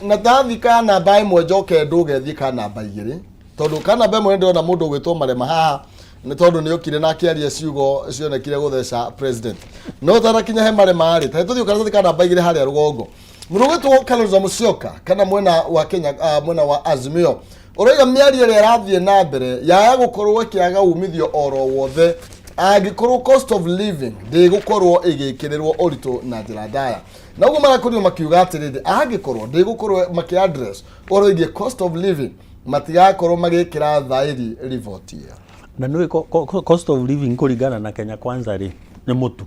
[SPEAKER 1] Na tathi ka namba 1, njoke ndũge thiĩ ka namba 2, tondũ ka namba 1 ndĩrona mũndũ ũgwĩtwo Marema haha, nĩ tondũ nĩ okire na akĩaria ciugo cionekire gũtheca president. No tarakinya he Marema rĩ, ta tũthiĩ karatathi ka namba 2 harĩa rũgongo, mũndũ ũgwĩtwo Kalonzo Musyoka, kana mwena wa Kenya, mwena wa Azimio, ũroiga mĩario ĩrĩa ĩrathiĩ na mbere yaga gũkorwo ĩkĩaga umithio oro wothe angĩkorwo cost of living ndĩgũkorwo ĩgĩkĩrĩrwo ũritũ na njĩra ndaya. Na ũguo marakorirwo makiuga atĩrĩrĩ, angĩkorwo ndĩgũkorwo makĩ address ũhoro wĩgiĩ cost of living, matigakorwo magĩkĩra thaĩri riboti ĩyo.
[SPEAKER 2] Na nĩ cost of living kũringana na Kenya Kwanza rĩ, nĩ mũtu,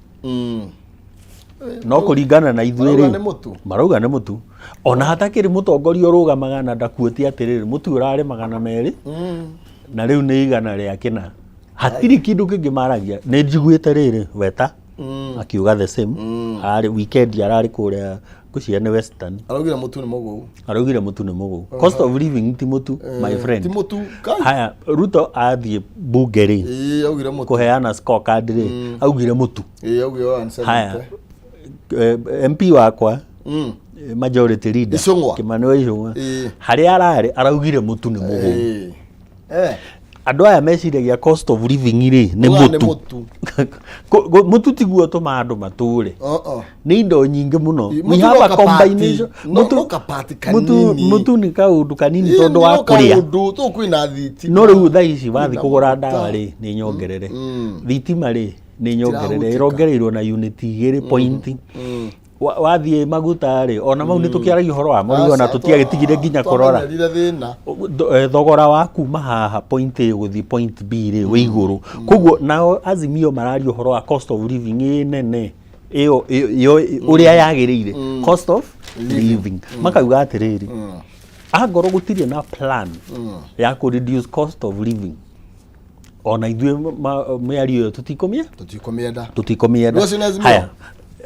[SPEAKER 2] no kũringana na ithuĩ
[SPEAKER 1] Marauga
[SPEAKER 2] rĩ,
[SPEAKER 1] nĩ mũtu.
[SPEAKER 2] Marauga nĩ mũtu, ona hatakĩrĩ mũtongoria ũrũgamaga na ndakuĩte atĩrĩrĩ, mũtu ũrarĩ 200 na rĩu nĩ 400. Hatirĩ kĩndũ kĩngĩ maragia. Nĩ njiguĩte rĩrĩ weta akiuga the same, ararĩ weekend, ararĩ kũrĩa ngwĩciria nĩ Western.
[SPEAKER 1] Araugire mũtu nĩ mũgũu.
[SPEAKER 2] Araugire mũtu nĩ mũgũu. Cost of living ti mũtu, my friend.
[SPEAKER 1] Ti mũtu kai.
[SPEAKER 2] Haya, Ruto athiĩ bunge rĩ,
[SPEAKER 1] Ĩĩ, augire mũtu.
[SPEAKER 2] Kũheana scorecard rĩ, augire mũtu.
[SPEAKER 1] Ĩĩ, augire 170.
[SPEAKER 2] Haya, MP wakwa, majority leader
[SPEAKER 1] Icũng'wa.
[SPEAKER 2] Kimani wa Icũng'wa, harĩa ararĩ araugire mũtu nĩ mũgũu.
[SPEAKER 1] Ĩĩ.
[SPEAKER 2] Andũ aya meciragia cost of living rĩ nĩ
[SPEAKER 1] Ugaga nĩ
[SPEAKER 2] mũtu.
[SPEAKER 1] mũtu.
[SPEAKER 2] Mũtu tiguo ũtũmaga andũ matũre,
[SPEAKER 1] Uh-uh.
[SPEAKER 2] nĩ indo nyingĩ mũno.
[SPEAKER 1] Ĩ,
[SPEAKER 2] We
[SPEAKER 1] mũtu
[SPEAKER 2] have
[SPEAKER 1] no
[SPEAKER 2] a
[SPEAKER 1] kabati.
[SPEAKER 2] combination.
[SPEAKER 1] No kabati kanini.
[SPEAKER 2] Mũtu nĩ kaũndũ kanini
[SPEAKER 1] Ĩĩ,
[SPEAKER 2] tondũ wa
[SPEAKER 1] no
[SPEAKER 2] kũrĩa.
[SPEAKER 1] kaũndũ tũ kwĩna thitima.
[SPEAKER 2] No rĩu thaa ici wathiĩ
[SPEAKER 1] Kwĩna
[SPEAKER 2] kũgũra
[SPEAKER 1] maguta.
[SPEAKER 2] ndawa rĩ, nĩ nyongerere, thitima rĩ, nĩ nyongerere.
[SPEAKER 1] Itirahutĩka.
[SPEAKER 2] Ĩrongereirwo na unit 2 point. Wathiĩ maguta rĩ, ona mau nĩ tũkĩaragia ũhoro wamo rĩu, ona
[SPEAKER 1] Aca,
[SPEAKER 2] tũtiagĩtigire nginya kũrora.
[SPEAKER 1] Twamenyerire thĩna.
[SPEAKER 2] Thogora wa kuma haha point A gũthiĩ point B rĩ, wĩ igũrũ. Koguo nao Azimio mararia ũhoro wa cost of living ĩ nene ĩyo ĩyo ũrĩa yagĩrĩire, cost of living, makauga atĩrĩrĩ, angorwo gũtirĩ na plan ya kũ reduce cost of living, ona ithuĩ mĩario ĩyo tũtikũmia
[SPEAKER 1] Tũtikũmĩenda.
[SPEAKER 2] Tũtikũmĩenda.
[SPEAKER 1] Rĩu acio nĩ Azimio?
[SPEAKER 2] Haya,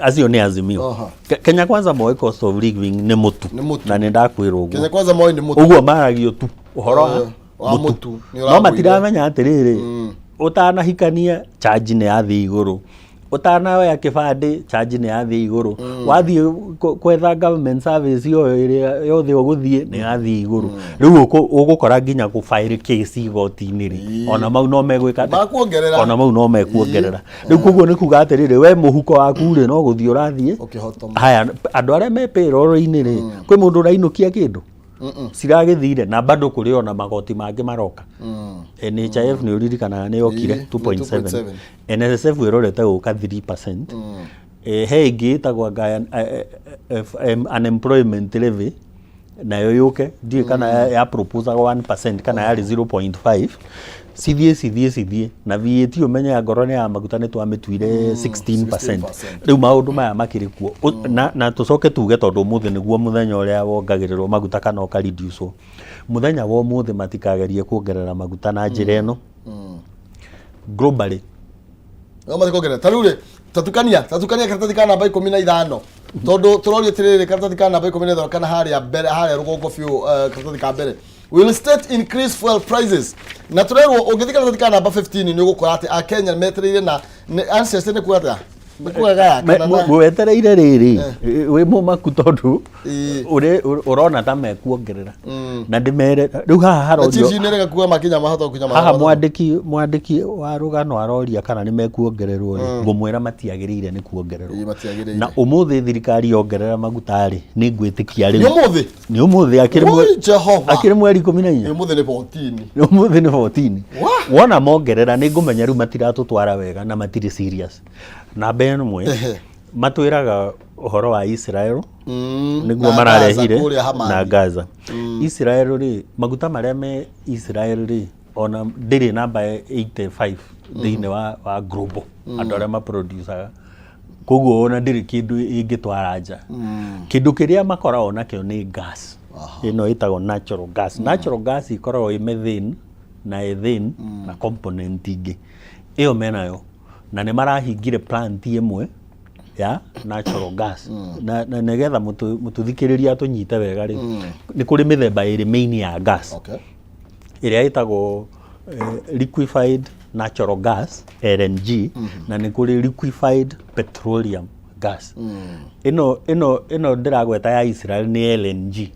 [SPEAKER 2] acio nĩ Azimio. Kenya Kwanza moĩ cost of living nĩ mũtu.
[SPEAKER 1] Nĩ mũtu.
[SPEAKER 2] Na nĩ ndakwĩra ũguo.
[SPEAKER 1] Kenya Kwanza moĩ nĩ mũtu.
[SPEAKER 2] Ũguo maragio tu ũhoro wa
[SPEAKER 1] Wa mũtu, nĩ
[SPEAKER 2] no
[SPEAKER 1] ũragũire.
[SPEAKER 2] matiramenya atĩrĩrĩ, ũtanahikania charge nĩ yathiĩ igũrũ, ũtanoya kĩbandĩ charge nĩ yathiĩ igũrũ, wathiĩ gwetha government service yo ĩrĩa yothe ũgũthiĩ nĩ yathiĩ igũrũ. Rĩu ũgũkora nginya gũ file case igoti-inĩ rĩ, ona mau no megwĩka atĩa?
[SPEAKER 1] Makuongerera.
[SPEAKER 2] Ona mau no mekuongerera. Rĩu koguo nĩ kuga atĩrĩrĩ, we mũhuko waku rĩ, no gũthiĩ ũrathiĩ
[SPEAKER 1] Ũkĩhotoma.
[SPEAKER 2] Haya, andũ arĩa me payroll-inĩ rĩ, kwĩ mũndũ ũrainũkia kĩndũ? Ciragĩthire na bado kũrĩ ona magoti mangĩ maroka. NHIF nĩ ũririkanaga nĩ yokire?
[SPEAKER 1] Ĩĩ,
[SPEAKER 2] 2.7.
[SPEAKER 1] 2.7.
[SPEAKER 2] NSSF ĩrorete gũka 3%. He ĩngĩ ĩtagwo anga unemployment levy, nayo yũke, ndiũĩ kana ya proposagwo 1% kana yarĩ 0.5. Cithiĩ cithiĩ cithiĩ na VAT, ũmenye angorwo nĩ ya maguta nĩ twamĩtuire 16%.
[SPEAKER 1] 16%.
[SPEAKER 2] Rĩu maũndũ maya makĩrĩ kuo. Na tũcoke tuge tondũ ũmũthĩ nĩguo mũthenya ũrĩa wongagĩrĩrwo maguta kana ũkareducwo, mũthenya wa ũmũthĩ matikagerie kuongerera maguta na njĩra ĩno globally.
[SPEAKER 1] No matikuongerera. Ta rĩu rĩ, tatukania tatukania karatathi ka namba 15, tondũ tũroria atĩrĩrĩ, karatathi ka namba 15 kana harĩa mbere, harĩa rũgongo biũ, karatathi ka mbere, "Will state increase fuel prices?" Na tũrerwo ũngĩthiĩ karatathi ka namba 15 nĩ ũgũkora atĩ Akenya metereire na ancestors nĩ kuga atĩa? Nĩ kuga gaya kana na
[SPEAKER 2] Wetereire rĩrĩ wĩ mũmaku tondũ ũrona ta mekuongerera, na ndĩmere rĩu haha
[SPEAKER 1] na
[SPEAKER 2] harorio
[SPEAKER 1] chief nĩ rega kuga makinya mahota gũkinya
[SPEAKER 2] haha mwandĩki wa rũgano aroria kana nĩ mekuongererwo rĩ, ngũmwĩra matiagĩrĩire nĩ kuongererwo.
[SPEAKER 1] Ĩĩ, matiagĩrĩire.
[SPEAKER 2] Na ũmũthĩ thirikari yongerera maguta rĩ, nĩ ngwĩtĩkia
[SPEAKER 1] Nĩ
[SPEAKER 2] rĩu
[SPEAKER 1] ũmũthĩ?
[SPEAKER 2] Nĩ ũmũthĩ akĩrĩ
[SPEAKER 1] Oi, Jehova.
[SPEAKER 2] Akĩrĩ mweri 14.
[SPEAKER 1] Nĩ ũmũthĩ nĩ 14.
[SPEAKER 2] Ũmũthĩ nĩ 14.
[SPEAKER 1] Wah!
[SPEAKER 2] Wona mongerera nĩ ngũmenya rĩu matiratũtwara wega na matirĩ serious. Namba ĩmwe, matwĩraga ũhoro wa Israel nĩguo
[SPEAKER 1] Na
[SPEAKER 2] mararehire
[SPEAKER 1] Gaza kũrĩa Hamas.
[SPEAKER 2] Na Gaza, Israel rĩ, maguta marĩa me Israel rĩ, ona ndĩrĩ namba 85 thĩinĩ wa global andũ arĩa maproducaga, koguo ona ndĩrĩ kĩndũ ĩngĩtwara nja. Kĩndũ kĩrĩa makoragwo nakĩo nĩ gas ĩno ĩtagwo natural gas. Natural gas ĩkoragwo ĩ methane na ethane na component ingĩ. Ĩyo menayo na nĩ marahingire plant ĩmwe ya natural gas. Na nĩgetha mũtũthikĩrĩria atũnyite wega rĩ, nĩ kũrĩ mĩthemba ĩrĩ main ya gas, ĩrĩa ĩtagwo liquefied natural gas, LNG, na nĩ kũrĩ liquefied petroleum gas. Ĩno ndĩragweta ya Israel nĩ LNG.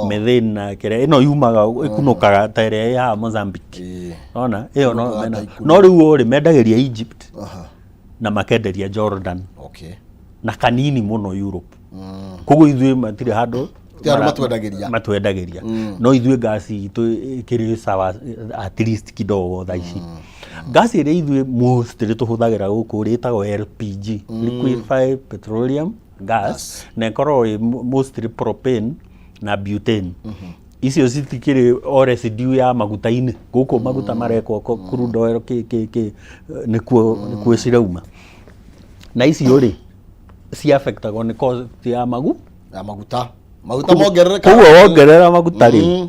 [SPEAKER 2] Methane na kĩrĩa ĩno yumaga ĩkunũkaga ta ĩrĩa ĩ haha Mozambique. Ona ĩyo no
[SPEAKER 1] Ĩkunũkaga
[SPEAKER 2] mena
[SPEAKER 1] ta ikunũ.
[SPEAKER 2] No rĩu rĩ, mendagĩria Egypt na makenderia Jordan na kanini mũno Europe. Koguo ithuĩ matirĩ handũ
[SPEAKER 1] Ti handũ matwendagĩria.
[SPEAKER 2] Matwendagĩria. No ithuĩ ngasi itũ ĩkĩrĩ sawa at least kidogo thaa ici. Ngasi ĩrĩa ithuĩ mostly tũhũthagĩra gũkũ rĩ, ĩtagwo LPG, liquefied petroleum gas, na ĩkoragwo ĩ mostly propane na butane. Icio citikĩrĩ o residue ya maguta-inĩ gũkũ, maguta marekwo crude oil kĩ kĩ kĩ, nĩkuo cirauma. Na icio rĩ, ciaffectagwo nĩ cost ya magu
[SPEAKER 1] Ya maguta. Maguta mongerereka.
[SPEAKER 2] Koguo wongerera maguta rĩ,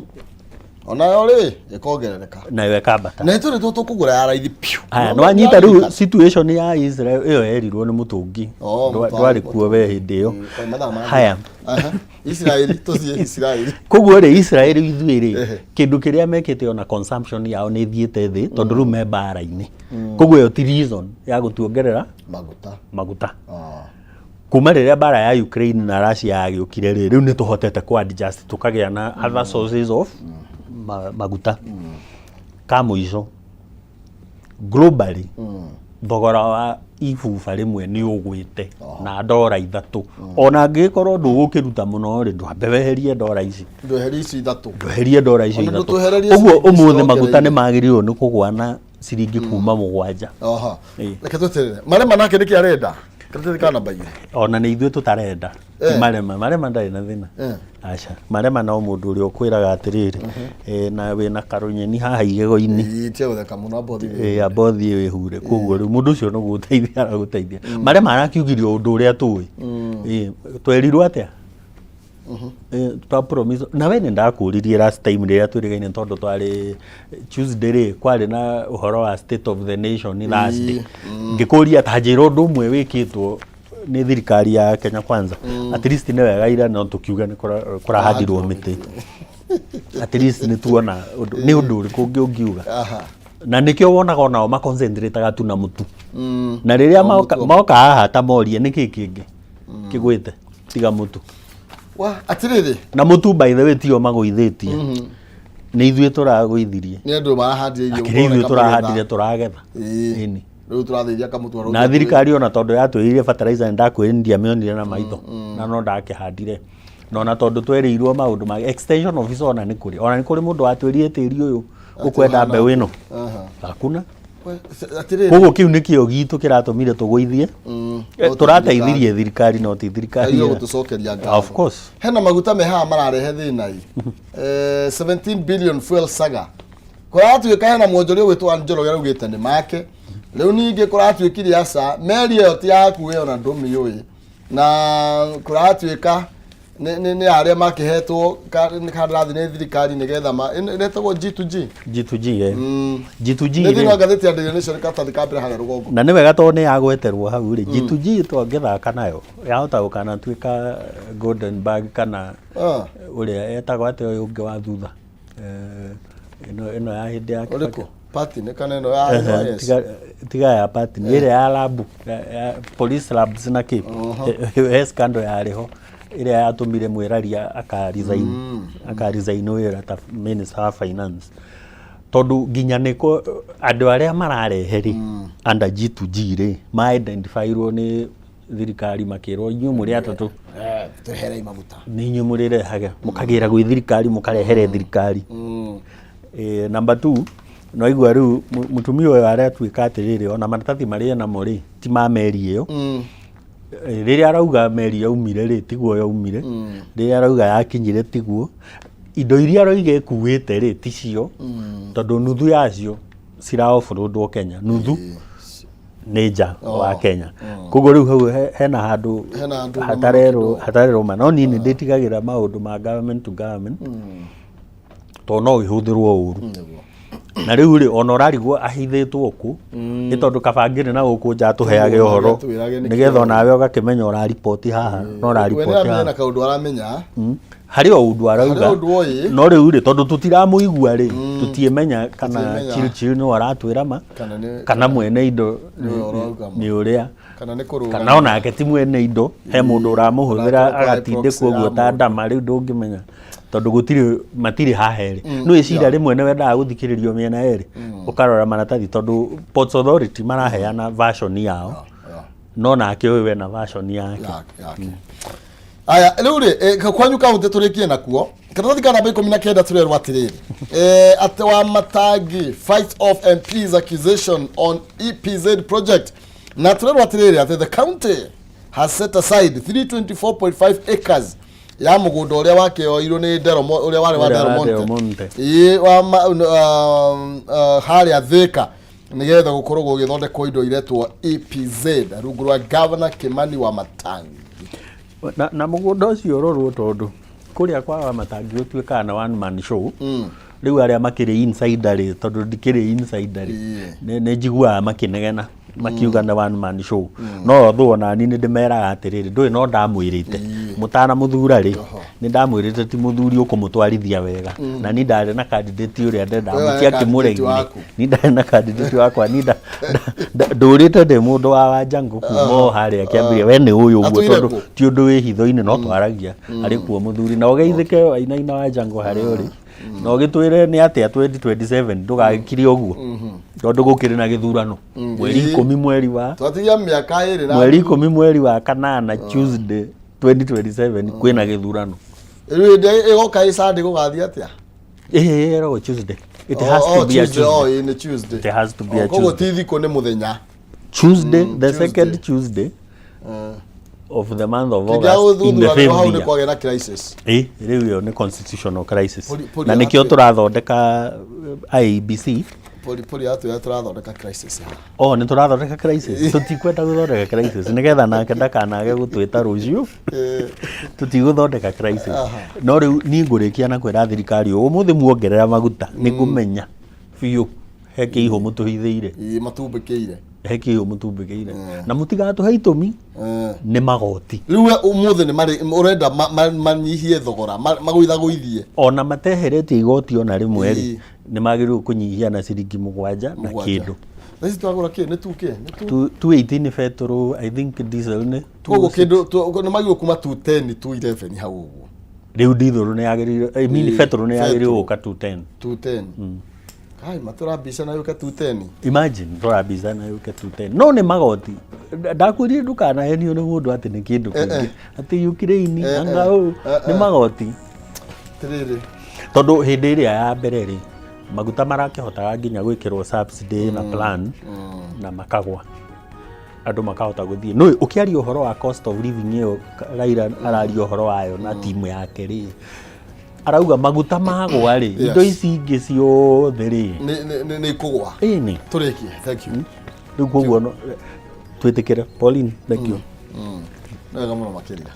[SPEAKER 1] Onayo rĩ ĩkongerereka.
[SPEAKER 2] Nayo ĩkambata.
[SPEAKER 1] Na itũ nĩtuo tũkũgũra ya raithi piũ.
[SPEAKER 2] Aya, nĩwanyita rĩu situation ya Israel ĩyo yerirwo nĩ mũtũngi.
[SPEAKER 1] Oh,
[SPEAKER 2] Ndwarĩ kuo we hĩndĩ ĩyo.
[SPEAKER 1] Mathaa mangĩ.
[SPEAKER 2] Haya.
[SPEAKER 1] Aha. Israeli, tũthiĩ Israeli.
[SPEAKER 2] Koguo rĩ, Israel ithuĩ rĩ, kĩndũ kĩrĩa mekĩte ona consumption yao nĩ ĩthiĩte thĩ tondũ rĩu me mbara-inĩ. Koguo ĩyo ti reason ya gũtuongerera
[SPEAKER 1] maguta.
[SPEAKER 2] Maguta.
[SPEAKER 1] Ah.
[SPEAKER 2] Kuma rĩrĩa mbara ya Ukraine na Russia yagĩũkire rĩ, rĩu nĩ tũhotete ku adjust tũkagĩa na other sources of maguta. Ka mũico, globally thogora wa ibuba rĩmwe nĩ ũgwĩte na $3. Ona angĩgĩkorwo ndũgũkĩruta mũno rĩ, ndwambe weherie ndora ici.
[SPEAKER 1] Ndweherie ici ithatũ.
[SPEAKER 2] Ndweherie ndora icio
[SPEAKER 1] Ona
[SPEAKER 2] ithatũ.
[SPEAKER 1] ndũtwehererie
[SPEAKER 2] Ũguo
[SPEAKER 1] ciringi
[SPEAKER 2] ũmũthĩ maguta
[SPEAKER 1] cirongereire.
[SPEAKER 2] nĩ magĩrĩirwo nĩ kũgwa na ciringi kuma 7.
[SPEAKER 1] Aha.
[SPEAKER 2] Ĩĩ.
[SPEAKER 1] Reke tweterere marema nake nĩkĩ arenda, karatathi ka namba 2.
[SPEAKER 2] Ona nĩ ithuĩ tũtarenda, ti marema. Marema ndarĩ na thĩna. Aca, marema no mũndũ ũrĩa ũkwĩraga atĩrĩrĩ, na wĩna karũnyeni haha igego-inĩ.
[SPEAKER 1] Ĩĩ, tia gũtheka mũno, amba ũthiĩ.
[SPEAKER 2] Ĩĩ, amba ũthiĩ wĩhure. Koguo rĩu mũndũ ũcio no gũteithia aragũteithia. Marema arakiugire o ũndũ ũrĩa tũĩ. Ĩĩ, twerirwo atĩa? Twa promise na we nĩ ndakũririe last time rĩrĩa twĩrĩgaine, tondũ twarĩ Tuesday rĩ, kwarĩ na ũhoro wa state of the nation Thursday, ngĩkũria ta njĩra ũndũ ũmwe wĩkĩtwo nĩ thirikari ya Kenya Kwanza. At least nĩ wega ira no tũkiuga nĩ kũrahandirwo mĩtĩ. At least nĩ tuona ũndũ nĩ ũndũ ũrĩkũ ũngĩ ũngiuga. Na nĩkĩo wonaga onao maconcentrataga tu na mũtu. Na rĩrĩa
[SPEAKER 1] O
[SPEAKER 2] moka
[SPEAKER 1] mũtu o
[SPEAKER 2] moka haha ta morie nĩkĩ kĩngĩ kĩgwĩte tiga mũtu.
[SPEAKER 1] Wa atirĩrĩ.
[SPEAKER 2] Na mũtu, by the way, tio magũithĩtie, nĩ ithuĩ tũragũithirie.
[SPEAKER 1] Nĩ andũ marahandire irio.
[SPEAKER 2] Akĩrĩ ithuĩ
[SPEAKER 1] gũkoneka
[SPEAKER 2] tũrahandire
[SPEAKER 1] magetha.
[SPEAKER 2] tũragetha.
[SPEAKER 1] Ĩĩ.
[SPEAKER 2] Ĩni.
[SPEAKER 1] Rĩu tũrathĩithia kamũtu.
[SPEAKER 2] Na thirikari ona tondũ yatwĩrire fertilizer, nĩ ndakwĩrire ndiamĩonire na maitho na no ndakĩhandire, na ona tondũ twerĩirwo maũndũ ma extension officer, ona nĩ kũrĩ mũndũ watwĩrire tĩri ũyũ ũkwenda mbeũ ĩno, hakuna.
[SPEAKER 1] Atirĩrĩ.
[SPEAKER 2] Koguo kĩu nĩkĩo gitũ kĩratũmire tũgũithie.
[SPEAKER 1] No ti.
[SPEAKER 2] Tũrateithirie thirikari, no ti thirikari.
[SPEAKER 1] Agĩrĩirwo gũtũcokeria ngatho.
[SPEAKER 2] Of course.
[SPEAKER 1] Hena maguta me haha mararehe thĩna i 17 billion fuel saga. Kũratuĩka hena mwonjoria ũgwĩtwo Ann Njoroge araugĩte nĩ make. Rĩu ningĩ kũratuĩkire aca meri ĩyo ti yaku ĩyo na ndũmĩũĩ, na kũratuĩka nĩ arĩa makĩhetwo kandarathi nĩ thirikari nĩgetha ĩretagwo G2G.
[SPEAKER 2] G2G, eh. G2G
[SPEAKER 1] Nĩ thĩinĩ wa
[SPEAKER 2] rĩ,
[SPEAKER 1] ngathĩti ya Daily Nation, karatathi ka mbere harĩa rũgongo.
[SPEAKER 2] Na nĩ wega tondũ nĩ yagweterwo hau rĩ, G2G twangĩthaka nayo yahota gũkanatuĩka golden bag kana ũrĩa etagwo atĩa ũyũ ũngĩ wa thutha. Ĩno ya hĩndĩ ya
[SPEAKER 1] Ũrĩkũ?
[SPEAKER 2] Kibaki.
[SPEAKER 1] Party nĩ kana ĩno ya
[SPEAKER 2] Ehe,
[SPEAKER 1] NYS?
[SPEAKER 2] tiga ya party, nĩ ĩrĩa ya lab ya police labs na kĩ. He scandal yarĩ ho ĩrĩa yatũmire mwĩraria aka resign wĩra ta minister wa finance, tondũ nginya nĩko andũ arĩa mararehe rĩ under G2G rĩ ma identifyirwo nĩ thirikari, makĩrwo inyuĩ mũrĩ atatũ.
[SPEAKER 1] Tweherei maguta.
[SPEAKER 2] Nĩ inyuĩ mũrĩrehaga, mũkagĩra gwĩ thirikari, mũkarehere thirikari. Number two, no igua rĩu mũtumia ũyũ aratuĩka atĩrĩrĩ, ona maratathi marĩa namo rĩ ti ma meri ĩyo. Rĩrĩa arauga meri yaumire rĩ, tiguo yaumire. Rĩrĩa arauga yakinyire, tiguo. Indo iria aroiga ĩkuĩte rĩ, ticio, tondũ nuthu yacio cira offloadwo Kenya, nuthu nĩ nja wa Kenya. Koguo rĩu hau hena handũ
[SPEAKER 1] Hena handũ
[SPEAKER 2] hatarerwo hatarerwo ma. No niĩ nĩ ndĩtigagĩra maũndũ ma government to government, tondũ no ĩhũthĩrwo ũru. Na rĩu rĩ, ona ũrarigwo ahithĩtwo kũ, nĩ tondũ kaba ngĩrĩ na gũkũ nja atũheage ũhoro
[SPEAKER 1] Atwĩrage nĩkĩ.
[SPEAKER 2] Nĩgetha onawe ũgakĩmenya ũrariboti haha no
[SPEAKER 1] We nĩ
[SPEAKER 2] ũrariboti
[SPEAKER 1] aramenya
[SPEAKER 2] haha.
[SPEAKER 1] na kaũndũ aramenya.
[SPEAKER 2] Harĩ o ũndũ arauga.
[SPEAKER 1] Harĩ ũndũ oĩ.
[SPEAKER 2] No rĩu rĩ, tondũ tũtiramũigua rĩ, tũtiĩmenya kana
[SPEAKER 1] Tũtiĩmenya.
[SPEAKER 2] Chirchir no aratwĩra ma
[SPEAKER 1] Kana nĩ
[SPEAKER 2] kana mwene indo
[SPEAKER 1] nĩwe ũrauga ma.
[SPEAKER 2] Nĩ ũrĩa
[SPEAKER 1] Kana nĩ kũrũgama.
[SPEAKER 2] Kana onake ti mwene indo, he mũndũ ũramũhũthĩra
[SPEAKER 1] Ũrakorwo kwa
[SPEAKER 2] agatindĩkwo
[SPEAKER 1] proxy
[SPEAKER 2] ũguo
[SPEAKER 1] ya
[SPEAKER 2] ta
[SPEAKER 1] mũndũ.
[SPEAKER 2] ndama. Rĩu ndũngĩmenya tondũ gũtirĩ matirĩ haha erĩ. Nĩ ĩcira rĩmwe nĩ wendaga gũthikĩrĩrio mĩena yerĩ, ũkarora maratathi, tondũ Ports Authority maraheana version yao, no nake ũyũ wena version yake.
[SPEAKER 1] Yake. Aya, rĩu rĩ, kwanyu kaunti tũrĩkie nakuo, karatathi ka namba 19, tũrerwo atĩrĩrĩ, atĩ wa Matangi fight off MPs accusation on EPZ project, na tũrerwo atĩrĩrĩ atĩ the county has set aside 324.5 acres ya mũgũnda ũrĩa wakĩoirwo nĩ Delomo, ũrĩa warĩ wa
[SPEAKER 2] Ũrĩa wa
[SPEAKER 1] Del Monte.
[SPEAKER 2] Del Monte.
[SPEAKER 1] Ĩĩ, wa harĩa Thika, nĩgetha gũkorwo gũgĩthondekwo indo iretwo EPZ rungu rwa Governor Kimani wa Matangi.
[SPEAKER 2] Na mũgũnda ũcio ũrorwo, tondũ kũrĩa kwa Wamatangi gũtuĩkaga na one man show. Rĩu arĩa makĩrĩ insider rĩ, tondũ ndikĩrĩ insider rĩ, nĩ njiguaga makĩnegena makiuga nĩ one man show, no thũ ona niĩ nĩ ndĩmeraga atĩrĩrĩ, ndũĩ no ndamwĩrĩte mũtanamũthura rĩ, nĩ ndamwĩrĩte ti mũthuri ũkũmũtwarithia wega, na niĩ ndarĩ na candidate ũrĩa ndendaga.
[SPEAKER 1] Wewe warĩ candidate
[SPEAKER 2] Mũtiakĩmũregire.
[SPEAKER 1] waku.
[SPEAKER 2] Niĩ ndarĩ na candidate wakwa. Niĩ ndũrĩte ndĩ mũndũ wa Wanjangũ kuma o harĩa kĩambĩrĩria. We nĩ ũyũ ũguo.
[SPEAKER 1] Atũire
[SPEAKER 2] Tondũ
[SPEAKER 1] kũ?
[SPEAKER 2] ti ũndũ wĩ hitho-inĩ, no twaragia arĩ kuo mũthuri, na ũgeithĩke wainaina Wanjangũ harĩa ũrĩ, na ũgĩtwĩre nĩ atĩa 2027 ndũgagĩkire ũguo, tondũ gũkĩrĩ na gĩthurano mweri 10 mweri wa
[SPEAKER 1] Twatigia mĩaka 2 na
[SPEAKER 2] mweri 10 mweri wa kanana, Tuesday 2027, kwĩna gĩthurano.
[SPEAKER 1] Rĩu hĩndĩ ĩgoka ĩ Sunday gũgathiĩ atĩa?
[SPEAKER 2] Ĩĩ, ĩragwo Tuesday. It has
[SPEAKER 1] Oh,
[SPEAKER 2] to be a
[SPEAKER 1] Tuesday, oh,
[SPEAKER 2] Tuesday.
[SPEAKER 1] ĩ, nĩ Tuesday.
[SPEAKER 2] It has to be a
[SPEAKER 1] Oh, koguo
[SPEAKER 2] Tuesday.
[SPEAKER 1] ti thikũ, nĩ mũthenya.
[SPEAKER 2] Tuesday, the
[SPEAKER 1] Tuesday.
[SPEAKER 2] second Tuesday of the month of
[SPEAKER 1] Kĩngĩa
[SPEAKER 2] August in the
[SPEAKER 1] gũthuthuranĩrwo
[SPEAKER 2] fifth
[SPEAKER 1] hau nĩ
[SPEAKER 2] year.
[SPEAKER 1] kwagĩa na crisis.
[SPEAKER 2] Ĩ, rĩu ĩyo nĩ constitutional crisis.
[SPEAKER 1] Poli
[SPEAKER 2] Na nĩkĩo tũrathondeka IEBC.
[SPEAKER 1] Poli poli atwĩra tũrathondeka crisis haha.
[SPEAKER 2] Oh, nĩ tũrathondeka crisis. Tũtikwenda gũthondeka crisis nĩgetha nake ndakanage gũtwĩta rũciũ. Tũtigũthondeka crisis. No rĩu niĩ ngũrĩkia na kwĩra thirikari ũũ, ũmũthĩ muongerera maguta, nĩ ngũmenya biũ he kĩihũ mũtũhithĩire.
[SPEAKER 1] Ĩ, matumbĩkĩire.
[SPEAKER 2] He kĩo mũtumbĩkĩire na mũtigatũhe itũmi nĩ magoti.
[SPEAKER 1] Rĩu we ũmũthĩ nĩ marĩ ũrenda manyihie thogora, magũithagũithie.
[SPEAKER 2] Ona mateheretie igoti ona rĩmwe rĩ, nĩ magĩrĩirwo kũnyihia na ciringi 7 na kĩndũ.
[SPEAKER 1] Thaa ici twagũra kĩ nĩ tu kĩ nĩ tu
[SPEAKER 2] 218 nĩ betũrũ, I think diesel nĩ
[SPEAKER 1] Koguo kĩndũ nĩ magĩrĩirwo kuma 210, 211 hau ũguo.
[SPEAKER 2] Rĩu diesel nĩ yagĩrĩirwo, I mean betũrũ nĩ yagĩrĩirwo gũka 210.
[SPEAKER 1] 210. Kai matũrambica na yũke 210.
[SPEAKER 2] Imagine tũrambica na yũke 210. No nĩ magoti. Ndakwĩrire ndũkanahenio nĩ mũndũ atĩ nĩ kĩndũ kĩngĩ. Atĩ Ukraine, anga ũũ, nĩ magoti.
[SPEAKER 1] Atĩrĩrĩ.
[SPEAKER 2] Tondũ hĩndĩ ĩrĩa ya mbere rĩ, maguta marakĩhotaga nginya gwĩkĩrwo subsidy na plan na makagwa. Andũ makahota gũthiĩ. No ũkĩaria ũhoro wa cost of living ĩyo Raila araria ũhoro wayo na timu yake rĩ, arauga maguta magwa rĩ, indo ici ingĩ ciothe rĩ,
[SPEAKER 1] Nĩ ikũgwa.
[SPEAKER 2] Ĩni.
[SPEAKER 1] Tũrĩkie. Thank you.
[SPEAKER 2] Rĩu koguo no twĩtĩkĩre. Pauline, thank you.
[SPEAKER 1] Wega mũno makĩria.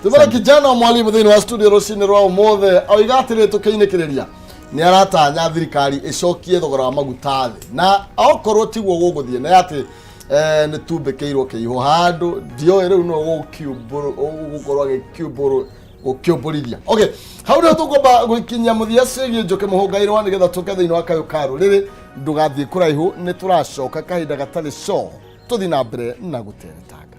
[SPEAKER 1] Tũmara kijana wa mwalimu thĩinĩ wa studio rũcinĩ rwa ũmũthĩ oiga atĩrĩ, tũkĩinĩkĩrĩria nĩ aratanya thirikari ĩcokie thogora wa maguta thĩ, na okorwo tiguo gũgũthiĩ nĩ atĩ nĩ tumbĩkĩirwo kĩihũ handũ ndioĩ rĩu no ũgũkorwo agĩkiumbũrwo gũkĩũmbũrithia. Okay, hau nĩho tũkwamba gũkinyia mũthia ciĩgiĩ Njũkĩ Mũhũngairwa nĩgetha tũke thĩinĩ wa kayũ ka rũrĩrĩ. Ndũgathiĩ kũraihu, nĩ tũracoka kahinda gatarĩ co tũthiĩ na mbere na gũteretanga.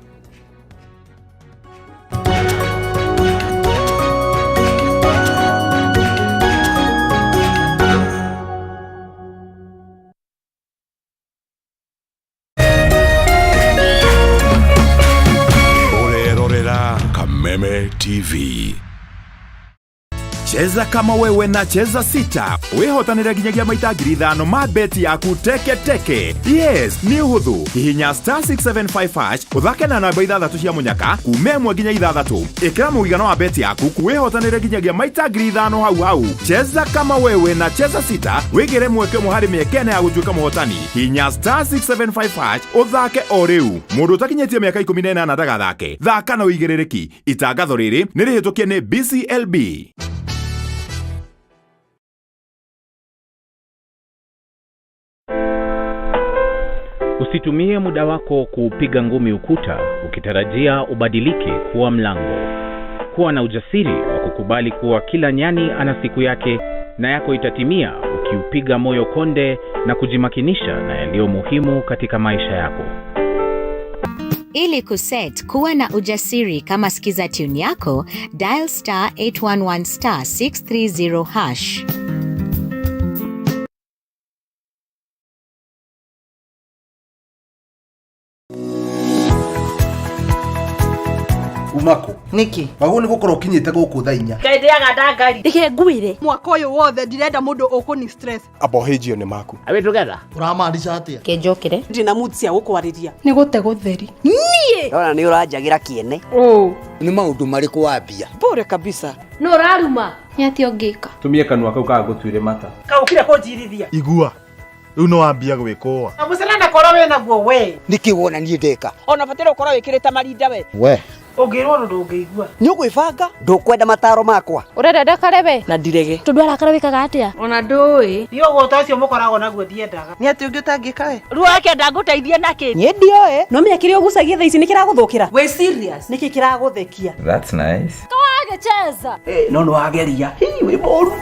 [SPEAKER 3] Ũrerorera Kameme TV.
[SPEAKER 4] Cheza kama wewe na Cheza Sita wihotanire nginyagia maita 5,000 ma beti yaku teke teke. Yes, nĩ ũhũthũ. Hihinya star 675 hash ũthake na namba 6 cia mũnyaka kuma 1 nginya 6. Ĩkĩra mũigana wa beti yaku wihotanire nginyagia maita 5,000 hau hau. Cheza kama wewe na Cheza Sita wĩgĩre mweke ũmwe harĩ mĩeke ĩna ya gũtuĩka mũhotani. Hihinya star 675 hash ũthake o rĩu. Mũndũ ũtakinyĩtie mĩaka 18 ndagathake. Thaka na ũigĩrĩrĩki. Itangatho rĩrĩ nĩ rĩhĩtũkie nĩ BCLB.
[SPEAKER 5] Usitumie muda wako kuupiga ngumi ukuta ukitarajia ubadilike kuwa mlango. Kuwa na ujasiri wa kukubali kuwa kila nyani ana siku yake na yako itatimia ukiupiga moyo konde na kujimakinisha na yaliyo muhimu katika maisha yako.
[SPEAKER 6] Ili kuset kuwa na ujasiri kama skiza tune yako, dial star 811 star 630 hash.
[SPEAKER 7] Umako
[SPEAKER 8] Niki
[SPEAKER 7] wagwo nĩ gũkorwo ũkinyĩte gũkũ thaa 4.
[SPEAKER 9] Ngai ndĩaga ndangari.
[SPEAKER 10] Reke ngwĩre mwaka ũyũ wothe ndirenda mũndũ ũkũni stress.
[SPEAKER 11] Abohĩnjio nĩ maku.
[SPEAKER 12] Are we together?
[SPEAKER 1] Ũramaanisha atĩa?
[SPEAKER 9] Kĩnjũkĩre.
[SPEAKER 13] Ndina mood cia gũkwarĩria.
[SPEAKER 10] Nĩ gũte gũtheri. Niĩ
[SPEAKER 14] ndona nĩ ũranjagĩra kĩene.
[SPEAKER 15] Nĩ maũndũ marĩkũ wambia?
[SPEAKER 13] Bure kabisa.
[SPEAKER 9] No ũraruma.
[SPEAKER 16] Nĩ atĩa ũngĩka?
[SPEAKER 17] Tumie kanua kau kaga gũtuire mata.
[SPEAKER 13] Kaũkire kũnjirithia.
[SPEAKER 11] Igua. Rĩu no wambia gwĩkũa.
[SPEAKER 13] Na mũcene korwo wĩ naguo we.
[SPEAKER 15] Nĩkĩ wona niĩ ndeka?
[SPEAKER 13] Ona bataire ũkorwo wĩkĩrĩte marinda we.
[SPEAKER 1] We.
[SPEAKER 13] Ũngĩrwo ũndũ ndũngĩigua.
[SPEAKER 14] Nĩ ũgwĩbanga? Ndũkwenda mataro makwa.
[SPEAKER 16] Ũrenda ndakare we?
[SPEAKER 13] Na ndirege.
[SPEAKER 16] Tondũ arakara wĩkaga atĩa?
[SPEAKER 9] Ona ndũĩ.
[SPEAKER 13] Niĩ ũgũta ũcio mũkoragwo naguo ndiendaga.
[SPEAKER 8] Nĩ atĩ ũngĩ ũtangĩka we?
[SPEAKER 9] Ruo akĩenda ngũteithie nakĩ?
[SPEAKER 13] Niĩ ndioĩ. No menya kĩrĩa ũgucagia thaa ici nĩ kĩragũthũkĩra. Wĩ serious? Nĩkĩ kĩragũthekia?
[SPEAKER 17] That's nice.
[SPEAKER 16] Kawagĩcheza.
[SPEAKER 14] No nĩ wageria. Hii wĩ mũru.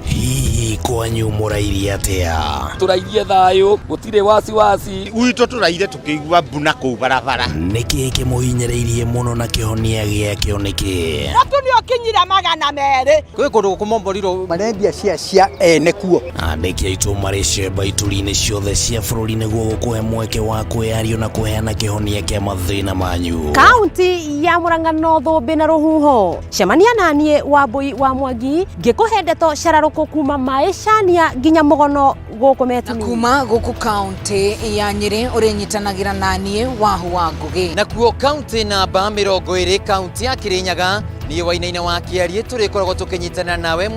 [SPEAKER 18] Hihi kwanyu mũrairie atĩa?
[SPEAKER 19] Tũrairie thayũ, gũtirĩ wasiwasi.
[SPEAKER 20] Gwitũ tũraire tũkĩigua mbuna kũu barabara.
[SPEAKER 18] Nĩkĩ kĩmũhinyĩrĩirie mũno na kĩhonia gĩakĩo nĩkĩ?
[SPEAKER 13] Mũtu nĩ ũkinyire 200.
[SPEAKER 15] Kwĩ kũndũ gũkũmomborirwo marendia cia ene kuo.
[SPEAKER 18] Andĩki aitũ marĩ cemba ituri-inĩ ciothe cia bũrũri nĩguo gũkũhe mweke wa kwĩyario na kũheana kĩhonia kĩa mathĩna manyu.
[SPEAKER 21] Kaunti ya Murang'a no thũmbĩ na rũhuho. Cemania naniĩ Wambui wa Mwangi ngĩkũhe ndeto cararũkũ kuma maĩcania nginya mũgono gũkũ Metini.
[SPEAKER 22] Kuma gũkũ kaunti ya Nyĩrĩ ũrĩnyitanagĩra naniĩ Wahu wa Ngũgĩ.
[SPEAKER 23] Nakuo kaunti namba 20 kaunti ya Kĩrĩnyaga niĩ Wainaina wa Kĩariĩ tũrĩkoragwo tũkĩnyitanĩra nawe.